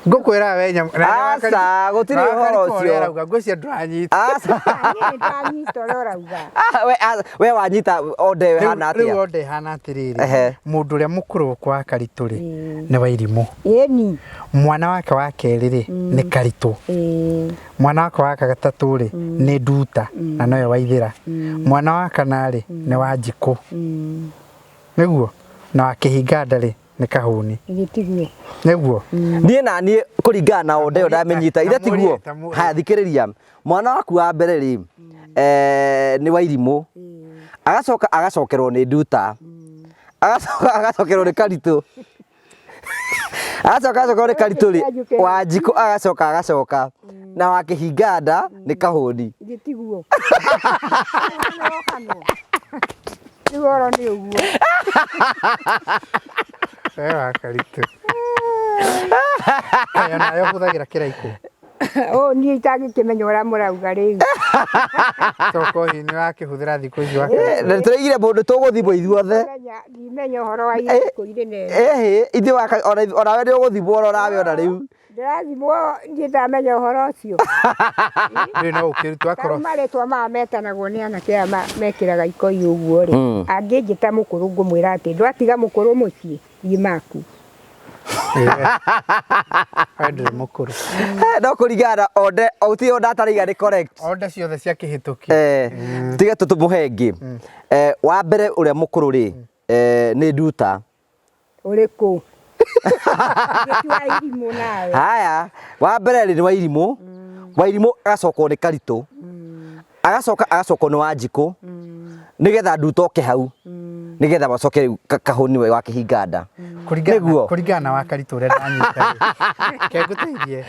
Ngũkwĩra we nyamũ. Aca, gũtirĩ ũhoro ũcio. Arauga ngwĩciria ndũranyita. Aca. Niĩ nĩndanyita ũrĩa ũrauga. Ah, we, ah, we wanyita onde ĩhana Rĩu atĩa? onde ĩhana atĩrĩrĩ. Ehe. Mũndũ ũrĩa mũkũrũ kwa Karitũ rĩ, nĩ Wairimũ. Ĩni. Mwana wake wa kerĩ rĩ, nĩ Karitũ. Mwana wake wa gatatũ rĩ, nĩ Nduta na nowe Waithĩra. Mwana wa kana rĩ, nĩ Wanjikũ. Nĩguo? Na wa kĩhinga nda rĩ, nĩ Kahũni. Githĩ tiguo? Nĩguo? Niĩ na niĩ kũringana na onde ĩyo ndamĩnyita, ithe tiguo? Tamũria. Haya thikĩrĩria, mwana waku wa mbere rĩ, nĩ Wairimũ, agacoka agacokerwo nĩ Nduta, agacoka agacokerwo nĩ Karitũ, agacoka agacokerwo nĩ Karitũ rĩ, Wanjikũ agacoka agacoka, na wa kĩhinga nda nĩ Kahũni. Githĩ tiguo? Rĩu ũhoro nĩ ũguo. We wa Karitũ. Kaĩ onawe ũhũthagĩra kĩraikũ? Ũũ niĩ itangĩkĩmenya ũrĩa mũrauga rĩu. Toko hihi nĩ ũrakĩhũthĩra thikũ ici wa Karitũ? Na tũraigire mũndũ tũgũthimwo ithuothe. Ndimenya ũhoro wa iraikũ irĩ nene. Ĩhĩ, ithuĩ onawe nĩ ũgũthimwo onawe ona rĩu. Ndĩrathimwo niĩ ndamenya ũhoro ũcio. Rĩu no ũkĩrutwo akorwo. Tarĩu marĩtwa maya metanagwo nĩ anake aya mekĩraga ikoi ũguo rĩ, angĩnjĩta mũkũrũ ngũmwĩra atĩ ndwatiga mũkũrũ mũciĩ, thiĩ maku. We ndũrĩ mũkũrũ. No kũringana na onde, gũtirĩ o ndataraiga nĩ correct. Onde ciothe cia kĩhĩtũkio. Tiga tũtũmũhe ĩngĩ. Wa mbere ũrĩa mũkũrũ rĩ, nĩ Nduta. Ũrĩkũ? Ti Wairimũ nawe. Haya, wa mbere rĩ nĩ Wairimũ. Wairimũ agacokwo nĩ Karitũ. Agacoka agacokwo nĩ Wanjikũ. Nĩgetha Nduta oke hau. Nĩgetha macoke rĩu Kahũni we wa kĩhinga nda. Nĩguo? Kũringana na wa Karitũ ũrĩa ndanyita rĩ. Reke ngũteithie.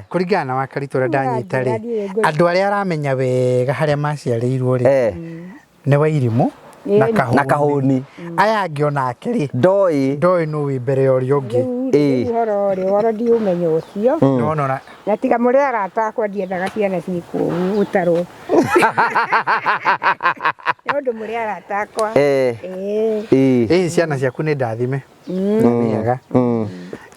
Kũringana na wa Karitũ ũrĩa ndanyita rĩ, andũ arĩa aramenya wega harĩa maciarĩirwo rĩ, nĩ Wairimũ na Kahũni. Na Kahũni. Aya angĩ onake rĩ, Ndoĩ. Ndoĩ nũ wĩ mbere ya ũrĩa ũngĩ. Rĩu ũhoro rĩ, ũhoro ndiũmenya ũcio. Nona na Na tiga mũrĩ arata akwa ndiendaga ciana ciĩkwo ũguo gũtarwo. Nĩ ũndũ mũrĩ arata akwa. Ĩĩ ciana ciaku nĩ ndathime. Nĩ wega.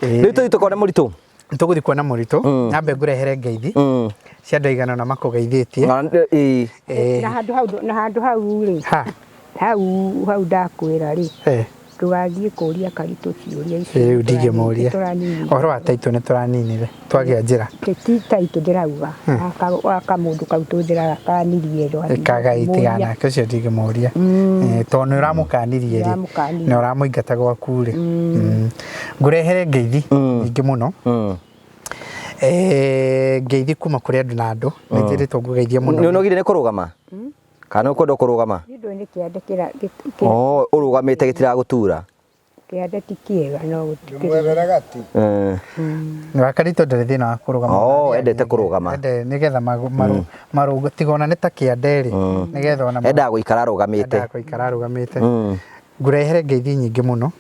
Rĩu tũthiĩ tũkone mũritũ. Tũgũthiĩ kuona mũritũ. Nyambe ngũrehere ngeithi. Cia andũ aigana ũna makũgeithĩtie. Na handũ hau, na handũ hau rĩ. Ha. Hau, hau ndakwĩra rĩ. Ndũgathiĩ kũria Karitũ ciũria icio. Rĩu ndingĩmũria. Tũraninire. Ũhoro wa taitũ nĩ tũraninire. Twagĩa njĩra. Ti taitũ ndĩrauga. Wa kamũndũ kau tũndĩrakanirie ndũgathiĩ Kagai kũmũria. tiganake ũcio ndingĩmũria. Tondũ nĩ ũramũkanirie rĩ. Ndĩramũkanirie. Na ũramũingata gwaku rĩ. Ngũrehere ngeithi nyingĩ mũno. Ngeithi kuma kũrĩ andũ na andũ. Nĩ njĩrĩtwo ngũgeithie mũno. Nĩ ũnogire nĩ kũrũgama? Kana nĩ ũkwenda kũrũgama? Niĩ ndũĩ nĩ kĩande kĩra, Oh, ũrũgamĩte gĩtiragũtura. Kĩande ti kĩega no gũtikĩrĩ. Ndĩmwethere gati. Wa Karitũ ndarĩ thĩna wa kũrũgama. Oh, endete kũrũgama. Ende, nĩgetha marũngo, tiga ona nĩ ta kĩande rĩ, nĩgetha ona Endaga gũikara arũgamĩte. Endaga gũikara arũgamĩte. Ngũrehere ngeithi nyingĩ mũno.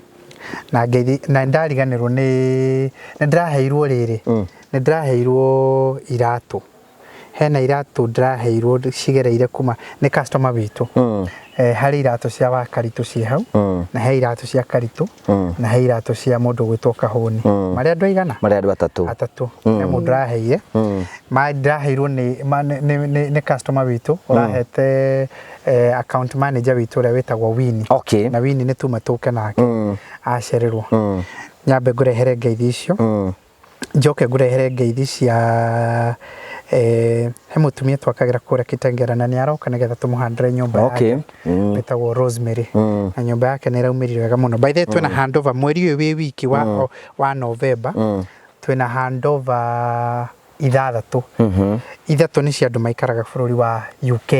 Na ngeithi, na ndariganĩrwo nĩ, nĩ ndĩraheirwo rĩrĩ, nĩ ndĩraheirwo iratũ. Hena iratũ ndĩraheirwo cigereire kuma nĩ customer witũ. Harĩ iratũ cia wa Karitũ ciĩ hau, na he iratũ cia Karitũ, na he iratũ cia mũndũ ũgwĩtwo Kahũni. Marĩ andũ aigana? Marĩ andũ atatũ. Atatũ. He mũndũ ũraheire. Ma ndĩraheirwo nĩ customer witũ, ũrahete account manager witũ ũrĩa wĩtagwo Winnie. Na Winnie nĩ tuma tũke nake. Acererwo. Nyambe ngũrehere ngeithi icio. Njoke ngũrehere ngeithi cia He mũtumia twakagĩra kũrĩa Kitengela na nĩ aroka nĩgetha tũmũhandĩre nyũmba yake ĩtagwo Rosemary, na nyũmba yake nĩ ĩraumĩrire wega mũno. By the way, twĩna handover mweri ũyũ wĩ wiki wa November, twĩna handover ithathatũ. Ithatũ nĩ cia andũ maikaraga bũrũri wa UK,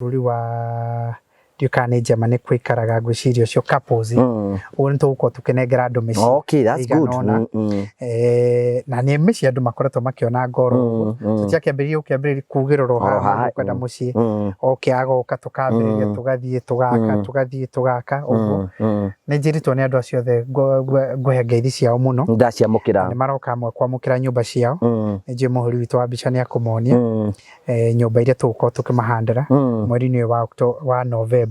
bũrũri wa ndiũĩ kana nĩ Germany kwĩikaraga, ngwĩciria ũcio couples. Ũguo nĩ tũgũkorwo tũkĩnengera andũ mĩciĩ Okay, that's ĩigana good. ũna. Na nĩ mĩciĩ andũ makoretwo makĩona ngoro ũguo. Tũtiakĩambĩrĩria gũkĩambĩrĩria kugĩrĩrwo Oro haha haha, mũndũ kwenda mũciĩ oke agoka tũkambĩrĩria, tũgathiĩ tũgaka, tũgathiĩ tũgaka ũguo. Nĩ njĩrĩtwo nĩ andũ acio othe ngũhe ngeithi ciao mũno. Ndaciamũkĩra. Nĩ maroka amwe kwamũkĩra nyũmba ciao. Nĩ njũĩ mũhũri witũ wa mbica nĩ akũmonia nyũmba iria tũgũkorwo tũkĩmahandĩra mweri-inĩ ũyũ wa November.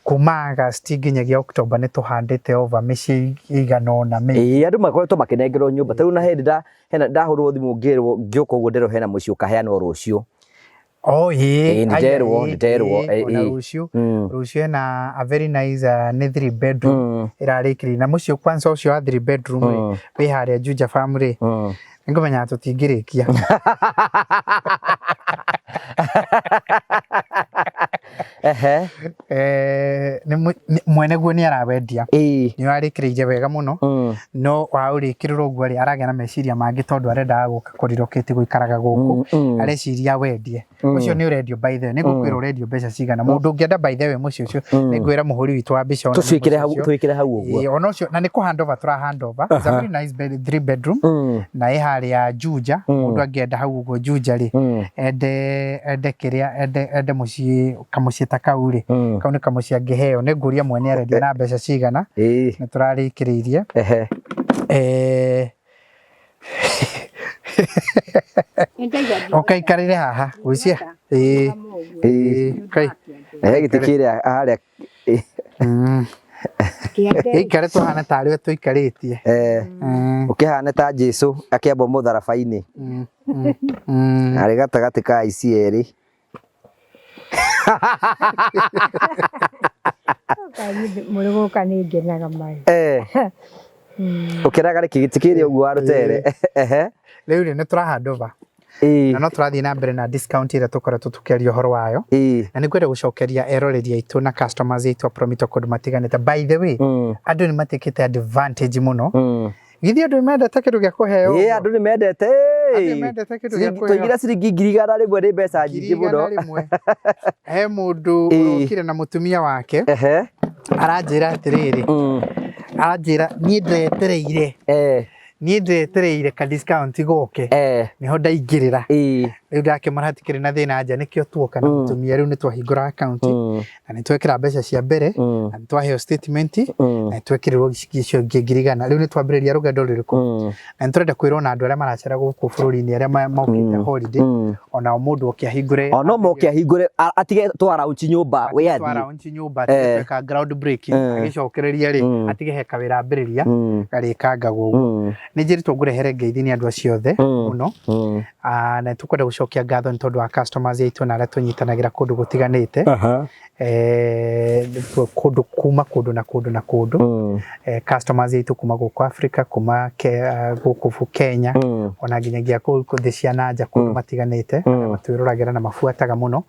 Kuma August nginyagia October nĩ tũhandĩte over mĩciĩ ĩigana ũna mĩingĩ. Ĩĩ, andũ makoretwo makĩnengerwo nyũmba. Ta rĩu na hĩndĩ hena ndahũrwo thimũ ngĩrwo ngĩũka ũguo nderwo hena mũciĩ ũkaheanwo rũciũ. Oh, ĩĩ, Ĩĩ, nĩnderwo, aya, ĩĩ, nĩnderwo, ĩĩ, ĩĩ, ona ĩĩ. rũciũ, rũciũ hena a very nice, nĩ three bedroom ĩrarĩkĩrĩria. Na mũciĩ kwanza ũcio wa three bedroom rĩ, wĩ harĩa Juja Farm rĩ, nĩngũmenya tũtingĩrĩkia. Ehe. Mwene guo nĩ arawendia. Ĩĩ. Nĩ ũrarĩkĩrĩirie wega mũno. No waũrĩkĩrĩra ũguo rĩ, aragĩa na meciria mangĩ tondũ arendaga gũka kũrelocate gũikaraga gũkũ. Areciria wendie. Ũcio nĩ ũrendio by the way. Nĩ ngũkwĩra ũrendio mbeca cigana. Mũndũ ũngĩenda by the way mũciĩ ũcio, nĩ ngwĩra mũhũri witũ wa mbica ona Tũciĩkĩre mũciĩ hau, ũcio. twĩkĩre hau ũguo. Ĩĩ, ona ũcio na nĩ kũ hand over tũra hand over. It's a very nice bed, three bedroom. Na ĩ harĩa Juja, mũndũ angĩenda hau ũguo Juja rĩ, ende kĩrĩa, ende mũciĩ, kamũciĩ ta kau rĩ, kau nĩ kamũciĩ angĩheo. Nĩ ngũria mwene arendia na mbeca cigana. Ĩĩ. Nĩ tũrarĩkĩrĩirie. Ehe. Ũkaikarĩre haha, gwĩcia. Ĩĩ. Ĩĩ, kai. Ehe, gĩtĩ kĩrĩa harĩa. Gĩikare tũhane tarĩ we tũikarĩtie. Ũkĩhane ta Jesu akĩambwo mũtharaba-inĩ. Arĩ gatagatĩ ka aici erĩ. Mũrĩ gũka nĩ ngenaga mai. Ũkenaga nĩkĩ gĩtĩ kĩrĩa ũguo wa rũtere? Ehe. Rĩu rĩ, nĩ tũra hand over. Ĩĩ. Na no tũrathiĩ na mbere na discount ĩrĩa tũkoretwo tũkĩaria ũhoro wayo. Ĩĩ. Na nĩ ngwenda gũcokeria eroreri aitũ na customers aitũ a Promito kũndũ matiganĩte. By the way, andũ nĩ matekĩte advantage mũno. Githĩ andũ nĩ mendete kĩndũ gĩa kũheo? Ĩĩ, andũ nĩ mendete. Andũ nĩ mendete kĩndũ gĩa kũheo. Tũigire ciringi 100,000 nĩ mbeca nyingĩ mũno. 100,000. He mũndũ ũrokire na mũtumia wake. Ehe. Aranjĩra atĩrĩrĩ. Aranjĩra niĩ ndetereire. Niĩ ndetereire ka discount goke. Nĩho ndaingĩrĩra. Rĩu ndakĩmũra hatikĩrĩ na thĩna anja nĩkĩo tuoka na mũtumia rĩu nĩ twahingũra account na nĩ twekĩra mbeca cia mbere na nĩ twaheo statement na nĩ twekĩrĩrwo icio ingĩ 100,000. Rĩu nĩ twambĩrĩria rũgendo rũrĩkũ? Na nĩ tũrenda kwĩrwo na andũ arĩa maracera gũkũ bũrũri-inĩ arĩa mokĩte holiday, onao mũndũ oke ahingũre. O no moke ahingũre, atige twara uchi nyũmba we athiĩ. Twara uchi nyũmba, atige tweka ground breaking, agĩcokereria rĩ, atige he kawĩra ambĩrĩria garĩkangagwo ũguo. Nĩ njĩrĩtwo ngũrehere ngeithi nĩ andũ acio othe mũno. Na tũkwenda gũcokia ngatho nĩ tondũ wa customers aitũ na arĩa tũnyitanagĩra kũndũ gũtiganĩte. Kũndũ kuma kũndũ na kũndũ na kũndũ. Customers aitũ kuma gũkũ Africa, kuma gũkũ Kenya, ona nginyagia kũu thĩ cia na nja kũndũ matiganĩte, arĩa matwĩroragĩra na mabuataga mũno.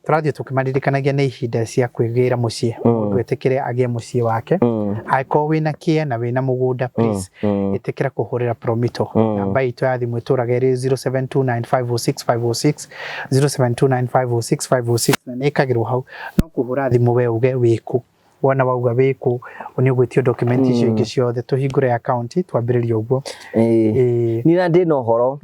Tũrathiĩ tũkĩmaririkanagia nĩ ihinda cia kwĩgĩra mũciĩ. Mũndũ etĩkĩre agĩe mũciĩ wake. Angĩkorwo wĩna kĩea na wĩna mũgũnda, please ĩtĩkĩra kũhũrĩra Promito. Namba itũ ya thimũ ĩtũraga ĩrĩ 0729506506, 0729506506, na nĩ ĩkagĩrwo hau. No kũhũra thimũ we uge wĩkũ. Wona wauga wĩkũ, nĩ ũgwĩtio document icio ingĩ ciothe, tũhingũre account twambĩrĩrie ũguo. Ĩĩ. Niĩ na ndĩna ũhoro.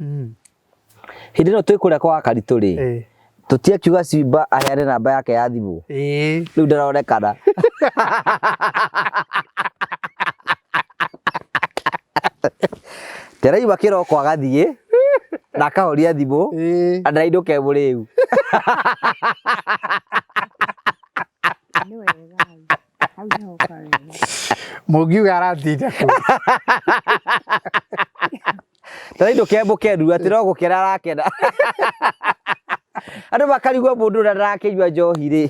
Hĩndĩ ĩno twĩ kũrĩa kwa Karitũ rĩ, tũtiakiuga Simba aheane namba yake ya thimũ. Rĩu ndaronekana. Ndĩraigua kĩroko agathiĩ na akahoria thimũ na ndarainũka e mũrĩu. Nĩ wega hau nĩho wega. Mũngiuga aratinda kũ? Ndarainũka e mũkenu atĩ no gũkena arakena. Andũ makarigwo mũndũ ũrĩa ndarakĩnyua njohi rĩ.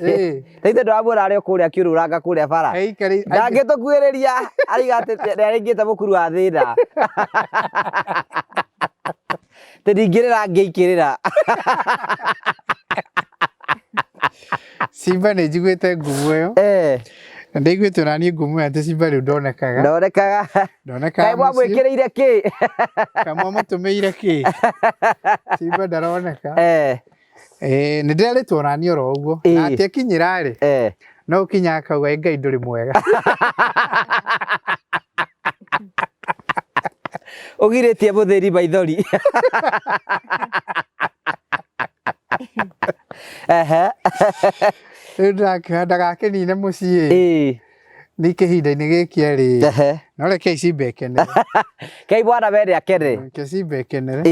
Ta ithe ndĩramwĩra arĩ o kũrĩa akĩũrũranga kũrĩa bara. Ndangĩtũkuhĩrĩria arauga atĩ nĩaraingĩte mũkuru wa thĩna. Atĩ ndingĩrĩra ngĩikĩrĩra. Simba nĩ njiguĩte ngumo ĩyo. Na ndĩiguĩte ona niĩ ngumo ĩyo atĩ Simba rĩu ndonekaga. Ndonekaga. Ndonekaga Kaĩ mũciĩ. mwamwĩkĩrĩire kĩ? Kana mwamũtũmĩire kĩ? Simba ndaroneka. Nĩ ndĩrerĩtwo ona niĩ oro ũguo. Na atĩ akinyĩra rĩ, no ũkinya akauga "Ĩ Ngai ndũrĩ mwega." Ũgirĩtie mũthĩni maithori. Ehe. Rĩu ndĩrakĩoya ndagakĩnine mũciĩ. Nĩ kĩhinda-inĩ gĩkĩ rĩ. No rekei Simba ĩkenere. Kei bwana we nĩ akene. Reke Simba ĩkenere.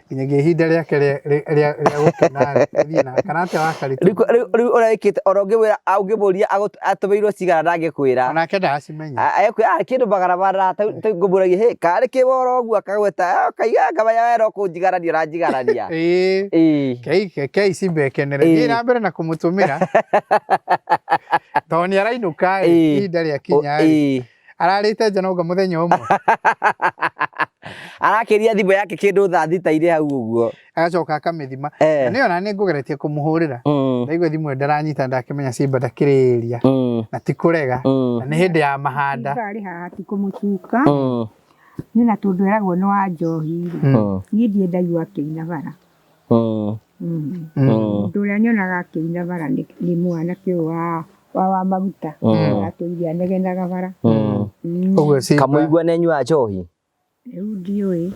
Nginyagia ihinda rĩake rĩa gũkena rĩ, rĩthiĩ na kana atĩa Wakaritũ? Rĩu ũrĩa wĩkĩte ona ũngĩmwĩra ũngĩmũria atũmĩirwo cigana ndangĩkwĩra. Onake ndacimenya. Ekwĩra kĩndũ 400 ta ngũmũragia hĩ karĩ kĩworo ũguo akagweta kaiga ngamenya we no kũnjigarania ũranjigarania. Kei Simba ĩkenere. Thiĩ na mbere na kũmũtũmĩra. Tondũ nĩ arainũka rĩ, ihinda rĩakinya rĩ. Ararĩte nja nonga mũthenya ũmwe. Arakĩria thimũ yake kĩndũ thaa thita irĩ hau ũguo. Agacoka akamĩthima. Na nĩyo ona nĩ ngũgeretie kũmũhũrĩra. Ndaigua thimũ ĩyo ndaranyita ndakĩmenya Simba ndakĩrĩ area. Na ti kũrega. Na nĩ hĩndĩ ya mahanda. Simba arĩ haha ti kũmũcuka. Niĩ na tondũ eragwo nĩ wa njohi rĩ, niĩ ndirĩ ndaigua akĩina bara. Mũndũ ũrĩa nyonaga akĩina bara nĩ mwanake ũyũ wa maguta. Atũire anegenaga bara. Ũguo Simba. Kamũigua nĩ anyuaga njohi? Rĩu ndiũĩ.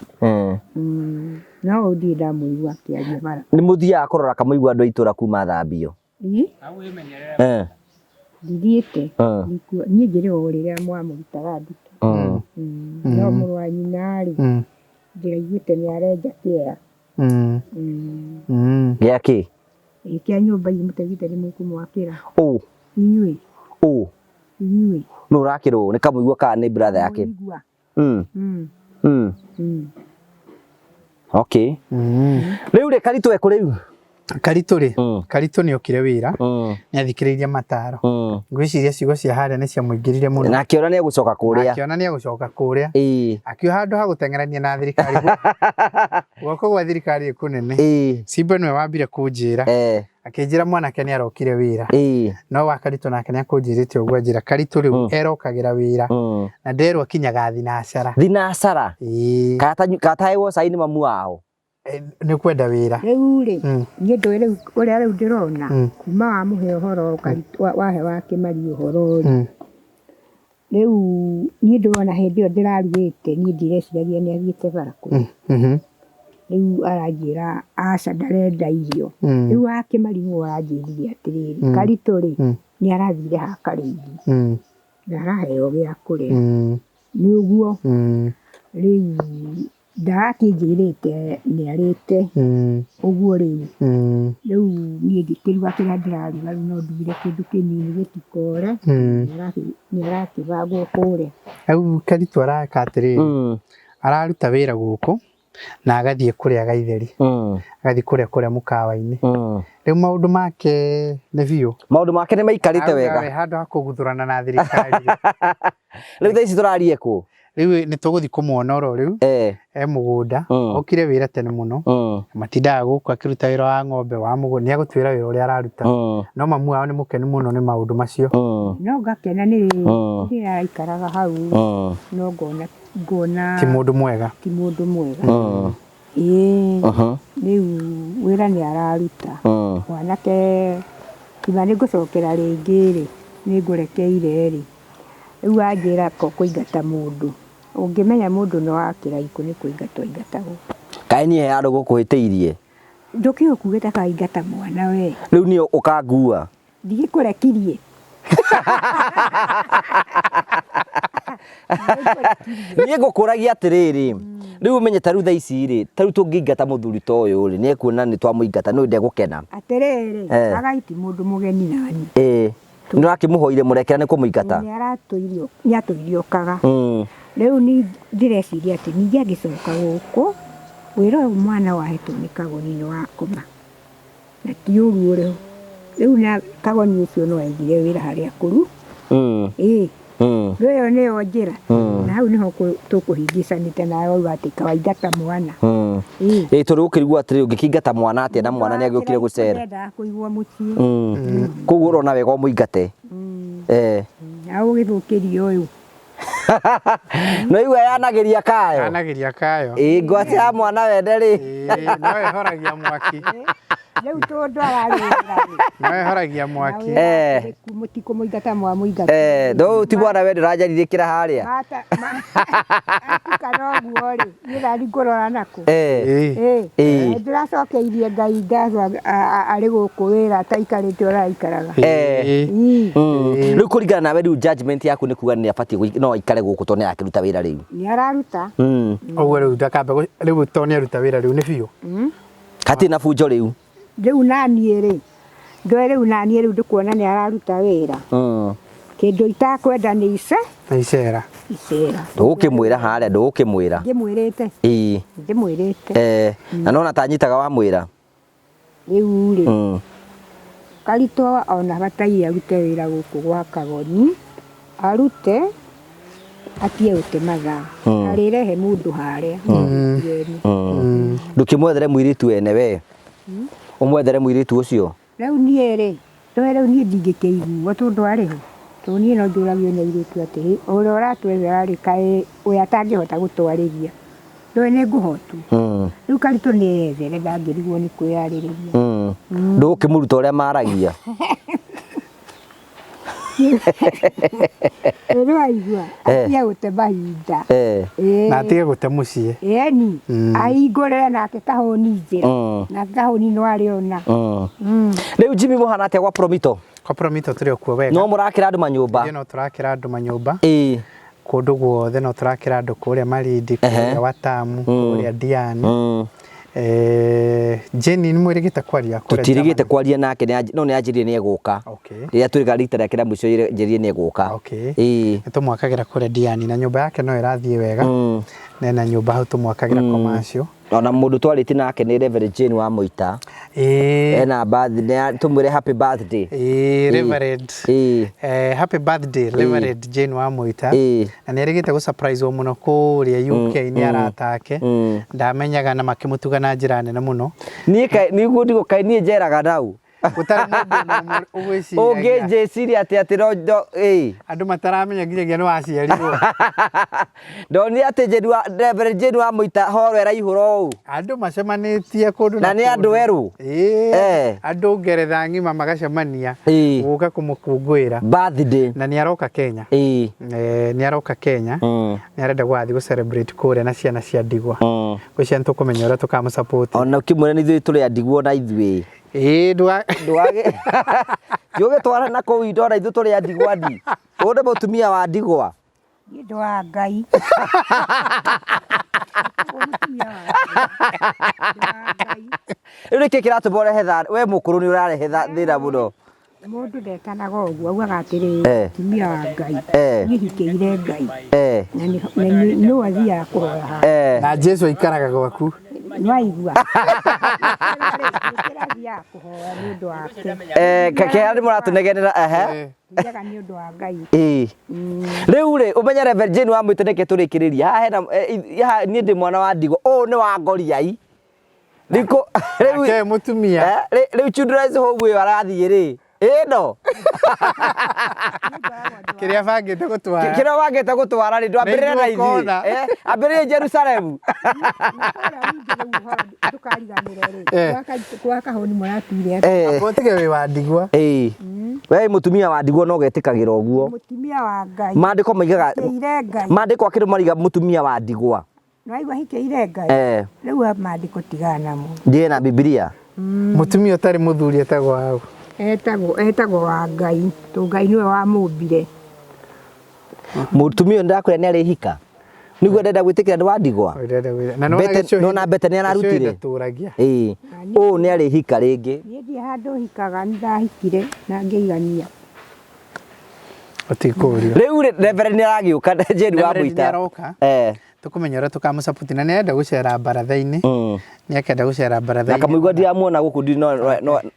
No ndirĩ ndamũigua akĩaria bara. Nĩ mũthiaga kũrora kamũigua andũ a itũra kuma thambio? Ndithiĩte. Niĩ njĩrĩ o rĩrĩa mwamũrutaga ndutu. No mũrũ wa nyina rĩ, ndĩraiguĩte nĩ arenja kĩea. Gĩa kĩ? Kĩa nyũmba inyuĩ mũtaugĩte nĩ mũkũmwakĩra. Ũ? Inyuĩ. Ũ? Inyuĩ. Nũ ũrakĩrwo? Nĩ kamũigua kana nĩ brother yake? Kamũigua. Okay. Rĩu rĩ Karitũ ekũ rĩu? Karitũ rĩ, Karitũ nĩ okire wĩra, nĩ athikĩrĩirie mataro. Ngwĩciria ciugo cia harĩa nĩ ciamũingĩrire mũno. Na akĩona nĩ egũcoka kũrĩa. Akĩona nĩ egũcoka kũrĩa. Akiuga handũ ha gũteng'erania na thirikari. Guoko gwa thirikari nĩ kũnene. Simba nĩwe wambire kũnjĩra. Akĩnjĩra mwanake nĩ arokire wĩra. No wa Karitũ nake nĩ akũnjĩrĩte ũguo anjĩra Karitũ rĩu erokagĩra wĩra. Na nderwo akinyaga thinacara. Thinacara? Kataheagwo cai nĩ mamu wao? Nĩ kwenda wĩra. Rĩu rĩ, niĩ ndũĩ rĩu ũrĩa rĩu ndĩrona kuma wamũhe ũhoro wahe wa Kĩmari ũhoro rĩ, rĩu niĩ ndĩrona hĩndĩ ĩyo ndĩrarugĩte niĩ ndireciragia nĩ athiĩte bara kũrĩa. Rĩu aranjĩra aca ndarenda irio. Rĩu wa Kĩmari nĩwe ũranjĩrire atĩrĩrĩ, Karitũ rĩ, nĩ arathire ha Karĩithi na araheo gĩa kũrĩa. Nĩ ũguo rĩu ndarakĩnjĩrĩte nĩ arĩte ũguo rĩu. Rĩu niĩ ngĩkĩruga kĩrĩa ndĩraruga rĩu no ndugire kĩndũ kĩnini gĩtikore, nĩ arakĩbangwo kũrĩa. Rĩu Karitũ areka atĩrĩrĩ, araruta wĩra gũkũ na agathiĩ kũrĩa Gaitheri, agathiĩ kũrĩa kũrĩa mũkawa-inĩ. Rĩu maũndũ make nĩ biũ. Maũndũ make nĩ maikarĩte wega. Arauga we handũ ha kũguthũrana na thirikari. Rĩu thaa ici tũrarie kũ? Rĩu nĩ tũgũthiĩ kũmuona oro rĩu. E mũgũnda. Okire wĩra tene mũno. Matindaga gũkũ akĩruta wĩra wa ng'ombe wa mũgũnda. Nĩ egũtwĩra wĩra ũrĩa araruta. No mamu wao nĩ mũkenu mũno nĩ maũndũ macio. No ngakena nĩ rĩrĩa araikaraga hau. No ngona ti mũndũ mwega. Ti mũndũ mwega. Rĩu wĩra nĩ araruta. Mwanake tiga nĩ ngũcokera rĩngĩ rĩ, nĩ ngũrekeire rĩ. Rĩu wanjĩra ko kũingata mũndũ. Ũngĩmenya mũndũ nĩ wa kĩraikũ nĩ kũingatwo aingatagwo. Kaĩ niĩ he handũ ngũkũhĩtĩirie? Ndũkĩũĩ kuugĩte kaingata mwana we. Rĩu niĩ ũkangua? Ndigĩkũrekirie. Niĩ ngũkũragia atĩrĩrĩ, rĩu ũmenye ta rĩu thaa ici rĩ, ta rĩu tũngĩingata mũthuri ta ũyũ rĩ, nĩ ekuona nĩ twamũingata, nĩ ndegũkena. Atĩrĩrĩ, Kagai ti mũndũ mũgeni nani. Nĩ ũrakĩmũhoire mũrekera nĩ kũmũingata? Nĩ atũire okaga. Rĩu ni ndĩreciria atĩ ningĩ angĩcoka gũkũ, wĩra ũyũ mwana wahetwo nĩ Kagoni nĩ wakoma. Na ti ũru ũrĩ ho. Rĩu na Kagoni ũcio no aigire wĩra harĩa kũru. Rĩu ĩyo nĩyo njĩra na hau nĩho tũkũhingicanĩte nawe wauga atĩ kawaingata mwana. Ĩĩ. Ĩ tondũ ũkĩrigwo atĩrĩ ũngĩkĩingata mwana atĩa na mwana nĩ agĩũkire gũcera. Ndendaga kũigwo mũciĩ. Koguo ũrona wega ũmũingate. Na ũgĩthũkĩria ũyũ. No igua yanagĩria kayo. Anagĩria kayo. Ĩ ngwate ya mwana wene rĩ. Ĩĩ, no ĩhoragia mwaki. Rĩu tondũ ararĩra rĩ. No ĩhoragia mwaki. Mũtikũmũingata mwamũingata. No ti mwana wene ũranjarirĩkĩra harĩa. Atukana ũguo rĩ, niĩ nani ngũrora nakũ. Ĩĩ. Ĩĩ. Ndĩracokeirie Ngai ngatho arĩ gũkũ wĩra ataikarĩte ũrĩa araikaraga. Ĩĩ. Rĩu kũringana nawe rĩu judgment yaku nĩ kuga nĩ abatiĩ no aikare gũkũ tondũ nĩ arakĩruta wĩra rĩu. Nĩ araruta. Ũguo rĩu ndakambe rĩu tondũ nĩ aruta wĩra rĩu nĩ biũ. Hatirĩ na bunjo rĩu. Rĩu naniĩ rĩ, ndoe rĩu naniĩ rĩu ndĩkuona nĩ araruta wĩra. Kĩndũ itakwenda nĩ ice. Nĩ icera. Icera. Ndũgũkĩmwĩra harĩa, ndũgũkĩmwĩra. Ndĩmwĩrĩte. Ĩĩ. Ndĩmwĩrĩte. Na nona ta anyitaga wamwĩra. Rĩu rĩ. Karitũ ona bataire arute wĩra gũkũ gwa Kagoni, arute atige gũte mathaa. Arĩrehe mũndũ harĩa. Ndũkĩmwethere mũirĩtu wene we. Ũmwethere mũirĩtu ũcio. Rĩu niĩ rĩ, ndoe rĩu niĩ ndingĩkĩiguo tondũ arĩ ho. Tondũ niĩ no njũragio nĩ airĩtu atĩrĩ, ũrĩa ũratwethera rĩ, kaĩ we atangĩhota gũtwarĩria. Ndoe nĩ ngũhotwo. Rĩu Karitũ nĩ eyethere ndangĩrigwo nĩ kwĩyarĩrĩria. Ndũgũkĩmũruta ũrĩa maragia. Nĩ waigua, atige gũte mahinda. Na atige gũte mũciĩ. Ĩni, ahingũrĩre nake kahũni njĩra. Nake kahũni no arĩona. Rĩu Jimmy mũhana atĩa gwa Promito? Kwa Promito tũrĩ o kuo wega. No mũrakĩra andũ manyũmba? Ithuĩ no tũrakĩra andũ manyũmba. Kũndũ guothe no tũrakĩra andũ kũrĩa Malindi, kũrĩa Watamu, kũrĩa Diani. Jenny nĩ mwĩrĩgĩte kwaria kũrĩa Tũtirĩgĩte Germany? kwaria nake, no nĩ anjĩrire nĩ egũka. Rĩrĩa twĩrĩga rita rĩake rĩa mũico njĩrire nĩ egũka. Nĩ tũmwakagĩra kũrĩa Diani na nyũmba yake no ĩrathiĩ wega. Nena nyũmba hau tũmwakagĩra commercial. Ona mũndũ twarĩtie nake nĩ Reverend Jane wa Mũita. Ena birthday, tũmwĩre happy birthday. Reverend. Happy birthday Reverend Jane wa Mũita. Na nĩ erĩgĩte gũ surprise wo mũno kũrĩa UK nĩ arata ake. Ndamenyaga na makĩmũtuga na njĩra nene mũno. Niĩ kaĩ nĩguo ndigũ kaĩ niĩ njeraga nau. Gũtarĩ mũndũ ona ũmwe ũgwĩciragia. Ũngĩnjĩciria atĩ atĩ no, no, ĩĩ. Andũ mataramenya nginyagia nĩ waciarirwo. Ndonire atĩ Jane wa, Reverend Jane wa Mũita horo ĩraihũra ũũ. Andũ macemanĩtie kũndũ na Na nĩ andũ kũndũ. erũ. Ĩĩ. Andũ Ngeretha ng'ima magacemania. Gũka kũmũkũngũĩra. Birthday. Na nĩ aroka Kenya. Nĩ aroka Kenya. Nĩ arenda gũgathiĩ gũ celebrate kũrĩa na ciana cia ndigwa. Ngwĩciria nĩ tũkũmenya ũrĩa tũkamũ support. Ona ũkĩmwĩra nĩ ithuĩ tũrĩ a ndigwa na ithuĩ. Ĩĩ, ndũga- Ndũgagĩ- Ti ũgĩtwara na kũu indo na ithuĩ tũrĩ a ndigwa ndi. Ũyũ nĩ mũtumia wa ndigwa. Niĩ ndĩ wa Ngai. Mũtumia wa Ngai. Ndĩ wa Ngai. Rĩu nĩkĩ kĩratũma ũrehe we mũkũrũ nĩ ũrarehe thĩna mũno. Mũndũ ndetanaga ũguo, augaga atĩrĩrĩ, mũtumia wa Ngai, niĩ hikĩire Ngai. Na nĩ athiaga kũhoya haha. Na Jesu aikaraga gwaku. Nĩwaigua? Nĩkĩra athiaga kũhoya nĩ ũndũ wake. Kĩrĩa nĩ mũratũnegenera, ehe. Thiaga nĩ ũndũ wa Ngai. Rĩu rĩ, ũmenye Reverend Jane wa Mwĩtĩ nĩkĩ tũrĩkĩrĩria. Haha hena, haha niĩ ndĩ mwana wa ndigwa. Ũyũ nĩ wa ngoriai. Rĩu rĩu Ake mũtumia. Rĩu children's home ĩyo arathiĩ rĩ. Ĩno. Kĩrĩa bangĩte gũtwara. Kĩrĩa bangĩte gũtwara rĩ, ndwambĩrĩre na ithuĩ. Ambĩrĩrie Jerusalem. Ndũkariganĩre rĩ. Kwa kahũni mũratuire atĩa? Amba ũtige wĩ wa ndigwa. We mũtumia wa ndigwa no getĩkagĩra ũguo. Mũtumia wa Ngai. Maandĩko maigaga Hikĩire Ngai. Maandĩko akĩrĩ mariga mũtumia wa ndigwa. Nĩwaigua hikĩire Ngai? Rĩu maandĩko tigana namo. Ndiĩ na Bibilia. Mũtumia ũtarĩ mũthuri etagwo hau. Etagwo wa Ngai. Tondũ Ngai nĩwe wamũmbire. Mũtumia ũyũ ndĩrakwĩra nĩ arĩhika. Nĩguo ndenda gwĩtĩkĩra nĩ wa ndigwa. Na nona Bete nĩ ararutire. Ndatũragia. Ũũ nĩ arĩhika rĩngĩ. Niĩ ndirĩ handũ hikaga, nĩ ndahikire na ngĩigania. Ũtikũrio. Rĩu rĩ, Reverend nĩ aragĩũka, Jane wa Reverend Mũita. nĩ aroka. Tũkũmenya ũrĩa tũkamũsupport na nĩarenda gũcera baratha-inĩ. Nĩakenda gũcera Na baratha-inĩ. Kamũigua ndiramuona gũkũ ndi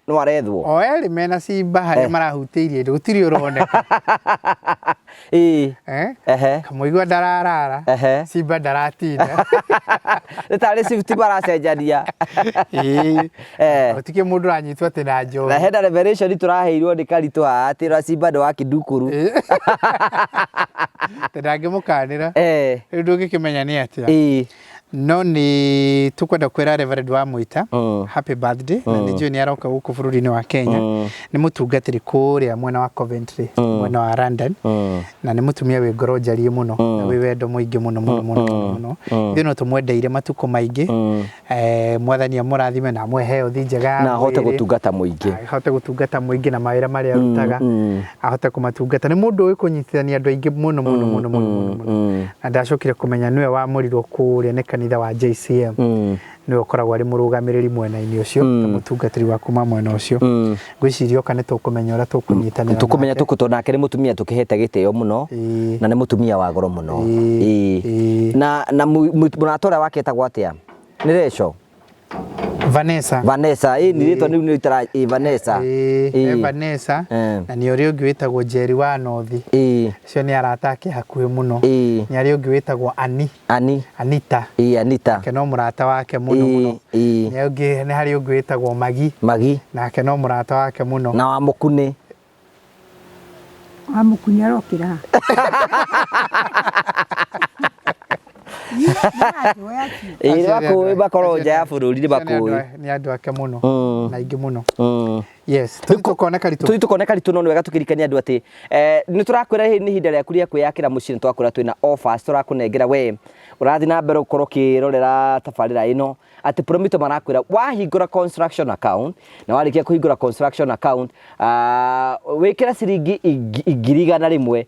no arethwo. O erĩ mena cimba harĩa marahutĩirie indo gũtirĩ ũroneka. Eh? Kamũigua ndararara, cimba ndaratinda. Nĩ tarĩ shift maracenjania. Ĩĩ. Gũtikĩ mũndũ ũranyitwo atĩ na njohi. Na hena revelation tũraheirwo nĩ Karitũ haha atĩ ra cimba nĩ wa Kĩndukuru. Atĩ ndangĩmũkanĩra. Rĩu ndũngĩkĩmenya nĩ atĩa. No nĩ tũkwenda kwĩra Reverend wa Mwita happy birthday, na nĩ njũĩ nĩ aroka gũkũ bũrũri-inĩ wa Kenya. Nĩ mũtungatĩri kũrĩa mwena wa Coventry, mwena wa London, na nĩ mũtumia wĩ ngoro njariĩ mũno na wĩ wendo mũingĩ mũno mũno mũno mũno mũno. Ithuĩ no tũmwendeire matukũ maingĩ. Mwathani amũrathime na amũhe health njega ya Na ahote mwĩrĩ. Gũtungata mũingĩ. Ahote gũtungata mũingĩ na mawĩra marĩa arutaga ahote kũmatungata. Nĩ mũndũ ũĩ kũnyitithania andũ aingĩ mũno mũno mũno mũno mũno mũno. Na ndacokire kũmenya nĩwe wamũrirwo kũrĩa nĩ kanitha wa JCM, nĩwe ũkoragwo arĩ mũrũgamĩrĩri mwena-inĩ ũcio na mũtungatĩri wa kuma mwena ũcio. Ngwĩciria oka nĩ tũkũmenya ũrĩa tũkũnyitanĩra Tũkũmenya nake. Tũkũ tondũ nake nĩ mũtumia tũkĩhete gĩtĩo mũno na nĩ mũtumia wa goro mũno. Na mũrata ũrĩa wake etagwo atĩa? Nĩ Recho? Vanessa. Vanessa, ĩ nĩ rĩtwa rĩu nĩ itara ĩ Vanessa. Ĩĩ, he Vanessa na nĩ ũrĩa ũngĩ wĩtagwo Jerry wa North. Acio nĩ arata ake hakuhĩ mũno. Nĩ harĩ ũngĩ wĩtagwo Ani. Ani. Anita. Ĩ Anita. Nake no mũrata wake mũno mũno. Nĩ ũngĩ, nĩ harĩ ũngĩ wĩtagwo Magi. Magi. Nake no mũrata wake mũno. Na wa Mũkunĩ. Wa Mũkunĩ arokĩra. Ĩ nĩ makũĩ makorwo nja ya bũrũri nĩ makũĩ. Nĩ andũ ake mũno na aingĩ mũno. Yes, tũthiĩ tũkone Karitũ. Tũthiĩ tũkone Karitũ, no nĩ wega tũkĩririkania andũ atĩ nĩ tũrakwĩra hihi nĩ ihinda rĩaku rĩa kwĩyakĩra mũciĩ, nĩ twakwĩra twĩna offers tũrakũnengera we ũrathiĩ na mbere gũkorwo ũkĩrorera tabarĩra ĩno, atĩ Promito marakwĩra wahingũra construction account na warĩkia kũhingũra construction account wĩkĩre ciringi 100,000,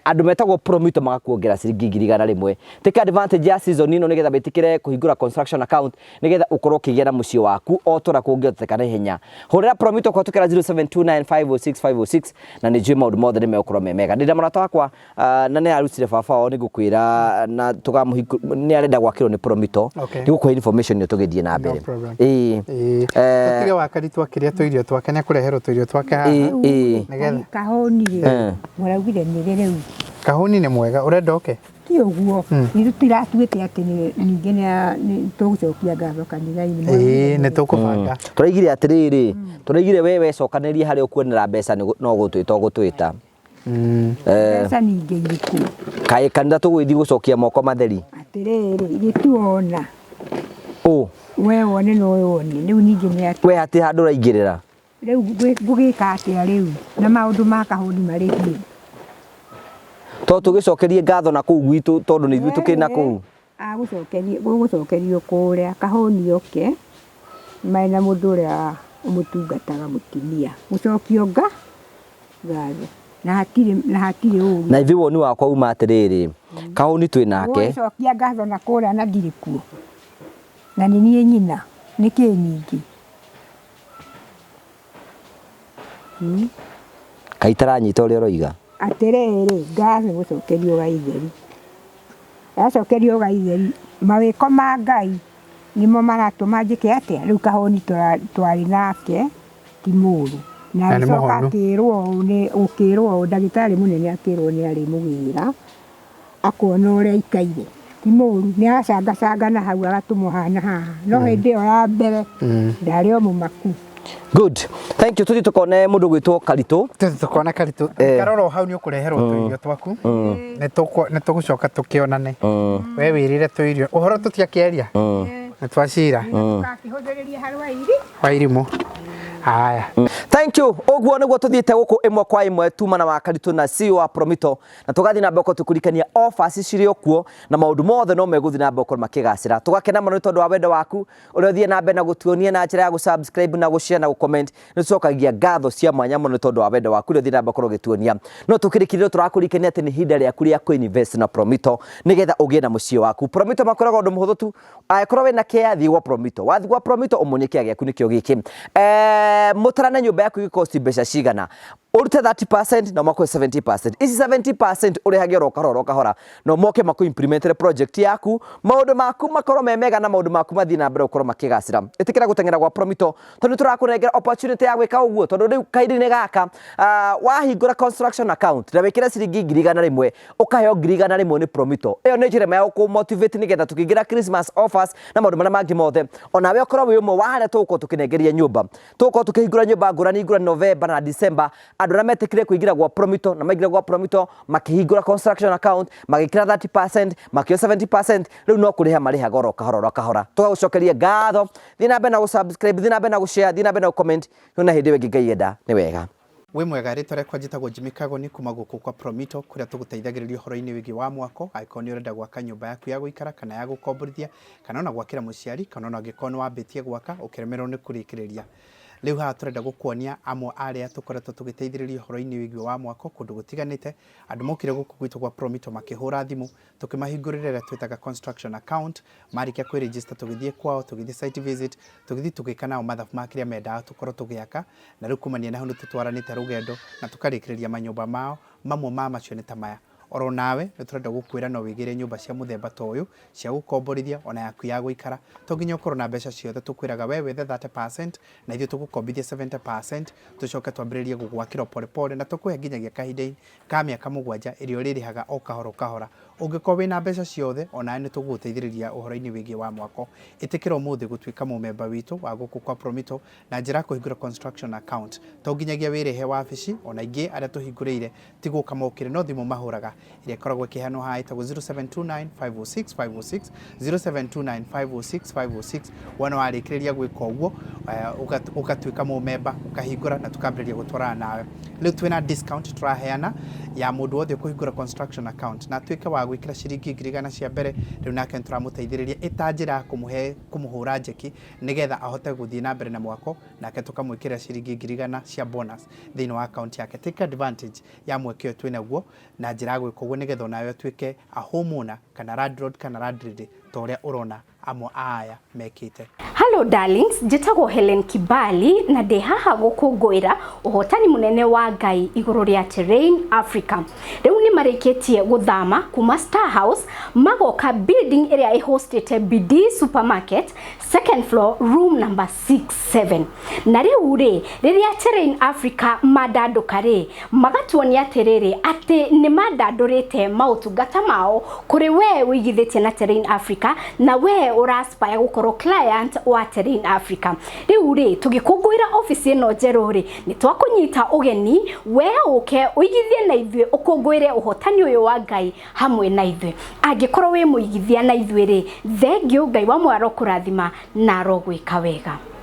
andũ metagwo Promito magakuongera ciringi 100,000. Take advantage ya season ĩno nĩgetha wĩtĩkĩre kũhingũra construction account nĩgetha ũkorwo ũkĩgĩa na mũciĩ waku o ta ũrĩa kũngĩhoteka na ihenya. Hũrĩra Promito kũhetũkĩra 0729506506 na nĩ njũĩ maũndũ mothe nĩ megũkorwo me mega. Ndĩna mũrata wakwa na nĩ arutire baba wao, nĩ ngũkwĩra na tũkamũhingũ nĩ arenda gwakĩrwo nĩ Promito. Nĩ gũkũhe information ĩyo tũgĩthiĩ na mbere. No problem. Ĩĩ. Ĩĩ. Tũtige wa Karitũ akĩrĩa tũirio twake, nĩ akũreherwo tũirio twake haha. Ĩĩ. Nĩgetha. Kahũni rĩ, mũraugire nĩrĩ rĩu? Kahũni nĩ mwega, ũrenda ũke? Ti ũguo, ithuĩ tũtiratuĩte atĩ ningĩ nĩ tũgũcokia ngatho kanitha-inĩ. Ĩĩ, nĩ tũkũbanga. Tũraigire atĩrĩrĩ, tũraigire we wecokanĩrie harĩa ũkuonera mbeca no gũtwĩta ũgũtwĩta. Mbeca ningĩ irĩkũ? Kaĩ kanitha tũgũgĩthiĩ gũcokia moko matheri? Atĩrĩrĩ, gĩtuona. Ũ? We wone no wone, rĩu ningĩ nĩ atĩ. We hatirĩ handũ ũraingĩrĩra? Rĩu ngũgĩka atĩa rĩu na maũndũ ma kahũni marĩ hiũ? To tũgĩcokerie ngatho na kũu gwitũ tondũ nĩ ithuĩ tũkĩrĩ na kũu. Agũcokerio, gũgũcokerio kũrĩa kahũni oke mena mũndũ ũrĩa ũmũtungataga mũtumia gũcokio ngatho na hatirĩ, na hatirĩ ũru. Na ithuĩ woni wakwa uma atĩrĩrĩ, kahũni twĩ nake. Gũcokia ngatho na kũrĩa na ndirĩ kuo na nĩ niĩ nyina, nĩkĩ nyingĩ? Kaĩ itaranyita ũrĩa ũroiga? Atĩrĩrĩ, ngatho gũcokerio Ũgai Theri. Yacokerio Ũgai Theri, mawĩko ma Ngai nĩmo maratũma njĩke atĩa? Rĩu kahũni twarĩ nake ti mũũru. Na Na nĩ agĩcoka mũhonu. Akĩrwo ũũ nĩ ũkĩrwo ũũ, ndagĩtarĩ mũnene akĩrwo nĩ arĩmũgĩra akona ũrĩa aikaire. Ti mũũru, nĩ aracangacanga na hau agatũmwo haha na haha. No hĩndĩ ĩyo ya mbere ndarĩ o mũmaku. Good. Thank you. Tũthiĩ tũkone mũndũ gwĩtwo Karitũ. Tũthiĩ tũkone Karitũ. Karora o hau nĩ ũkũreherwo tũirio twaku. Nĩ tũgũcoka tũkĩonane. We wĩrĩre tũirio. Ũhoro tũtiakĩaria? Nĩ twacira. Tũgakĩhũthĩrĩria harĩ Wairi. Wairimũ. Haya. Thank you. Ũguo nĩguo tũthiĩte gũkũ ĩmwe kwa ĩmwe tuma na wa Karitũ na CEO wa Promito, na tũgathiĩ na mbere gũkorwo tũkĩririkania offers cirĩ o kuo na maũndũ mothe no megũthiĩ na mbere gũkorwo makĩgacĩra. Tũgakena mũno nĩ tondũ wa wendo waku ũrĩa ũthiĩ na mbere na gũtuonia na njĩra ya gũ-subscribe na gũ-share na gũ-comment. Nĩ tũcokagia ngatho cia mwanya mũno nĩ tondũ wa wendo waku ũrĩa ũthiĩ na mbere gũkorwo ũgĩtuonia. No tũkĩrĩkĩrĩria tũrakũririkania atĩ nĩ ihinda rĩaku rĩa kũ-invest na Promito nĩgetha ũgĩe na mũciĩ waku. Promito makwĩraga ũndũ mũhũthũ tu, angĩkorwo wĩna kĩa thiĩ gwa Promito, wathiĩ gwa Promito ũmuonie kĩa gĩaku nĩkĩo gĩkĩ. Mũtarane nyũmba yaku ĩgĩkosti mbeca cigana. Ũrute 30% na makũhe 70%. Ici 70% ũrĩhage oro kahora oro kahora, no moke makũ implementere project yaku, maũndũ maku makorwo me mega na maũndũ maku mathiĩ na mbere gũkorwo makĩgacĩra. Ĩtĩkĩra gũteng'era gwa Promito, tondũ tũrakũnengera opportunity ya gwĩka ũguo, tondũ rĩu kahinda-inĩ gaka wahingũra construction account na wĩkĩre ciringi 100,000, ũkaheo 100,000 nĩ Promito. Ĩyo nĩ njĩra ĩmwe ya gũkũ motivate nĩgetha tũkĩingĩra Christmas offers na maũndũ marĩa mangĩ mothe, onawe ũkorwo wĩ ũmwe wa harĩa tũgũkorwo tũkĩnengeria nyũmba. Tũgũkorwo tũkĩhingũra nyũmba ngũrani ngũrani November na December. Andũ arĩa metĩkire kũingĩra gwa Promito na maingĩra gwa Promito makĩhingũra construction account, magĩkĩra 30%, makĩo 70%, rĩu no kũrĩha marĩhaga oro kahora oro kahora. Tũgagũcokeria ngatho. Thiĩ na mbere na gũ-subscribe, thiĩ na mbere na gũ-share, thiĩ na mbere na gũ-comment. Na hĩndĩ ĩyo ĩngĩ Ngai enda nĩ wega. Wĩ mwega, rĩtwa rĩakwa njĩtagwo Jimmy Kagoni kuma gũkũ kwa Promito, kũrĩa tũgũteithagĩrĩria ũhoro-inĩ wĩgiĩ wa mwako. Angĩkorwo nĩ ũrenda gwaka nyũmba yaku ya gũikara kana ya gũkomborithia, kana ona gwakĩra mũciari, kana ona angĩkorwo nĩ wambĩtie gwaka ũkĩremererwo nĩ kũrĩkĩrĩria. Rĩu haha tũrenda gũkuonia amwe arĩa tũkoretwo tũgĩteithĩrĩria ũhoro-inĩ wĩgiĩ wa mwako kũndũ gũtiganĩte. Andũ mokire gũkũ gwitũ gwa Promito makĩhũra thimũ, tũkĩmahingũrĩra ĩrĩa twĩtaga construction account. Marĩkia kwĩ-register, tũgĩthiĩ kwao, tũgĩthiĩ site visit, tũgĩthiĩ tũgĩka nao mathabu ma kĩrĩa mendaga tũkorwo tũgĩaka, na rĩu kumania na hau nĩ tũtwaranĩte rũgendo na tũkarĩkĩrĩria manyũmba mao. Mamwe ma macio nĩ ta maya. Oro nawe nĩ tũrenda gũkwĩra no wĩgĩre nyũmba cia mũthemba ta ũyũ cia gũkomborithia ona yaku ya gũikara. To nginya ũkorwo na mbeca ciothe, tũkwĩraga we wethe 30% na ithuĩ tũgũkombithia 70%, tũcoke twambĩrĩrie gũgwakĩra pole pole, na tũkũhe nginyagia kahinda ka mĩaka 7 ĩrĩa ũrĩrĩhaga o kahora o kahora. Ũngĩkorwo wĩna mbeca ciothe, onawe nĩ tũgũgũteithĩrĩria ũhoro-inĩ wĩgiĩ wa mwako. Ĩtĩkĩra ũmũthĩ gũtuĩka mũmemba witũ wa gũkũ kwa Promito na njĩra ya kũhingũra construction account. To nginyagia wĩrĩhe wabici, ona ingĩ arĩa tũhingũrĩire ti gũka mokire, no thimũ mahũraga ĩrĩa ĩkoragwo ĩkĩheanwo haha ĩtagwo 0729 506 506, 0729 506 506. Wona warĩkĩrĩria gwĩka ũguo, ũgatuĩka mũmemba, ũkahingũra na tũkambĩrĩria gũtwarana nawe. Rĩu twĩna discount tũraheana ya mũndũ wothe ũkũhingũra construction account na atuĩke wa gwĩkĩra ciringi 100,000 cia mbere. Rĩu nake nĩ tũramũteithĩrĩria ĩta njĩra ya kũmũhe kũmũhũra njeki nĩgetha ahote gũthiĩ na mbere na mwako, nake tũkamwĩkĩra ciringi 100,000 cia bonus thĩinĩ wa account yake. Take advantage ya mweke ũyũ twĩnaguo na njĩra ya gwĩka ũguo, nĩgetha onawe ũtuĩke a homeowner kana landlord kana landlady ta ũrĩa ũrona amwe a aya mekĩte. Hello darlings, njĩtagwo Helen Kibali na ndĩ haha gũkũngũĩra ũhotani mũnene wa Ngai igũrũ rĩa Terrain Africa. Rĩu nĩ marĩkĩtie gũthama kuma Star House magoka building ĩrĩa ĩhostĩte BD Supermarket, second floor, room number 67. Na rĩu rĩ, rĩrĩa Terrain Africa mandandũka rĩ, magatuonia atĩrĩrĩ atĩ nĩ mandandũrĩte maũtungata mao kũrĩ we wĩigithĩtie na Terrain Africa na we ũraspire gũkorwo client wa Terrain Africa. Rĩu rĩ, tũgĩkũngũĩra ofici ĩno njerũ rĩ, nĩ twakũnyita ũgeni we ũke ũigithie na ithuĩ, ũkũngũĩre ũhotani ũyũ wa Ngai hamwe na ithuĩ. Angĩkorwo wĩ mũigithia na ithuĩ rĩ, thengiũ, Ngai wa mwaro kũrathima na arogwĩka wega.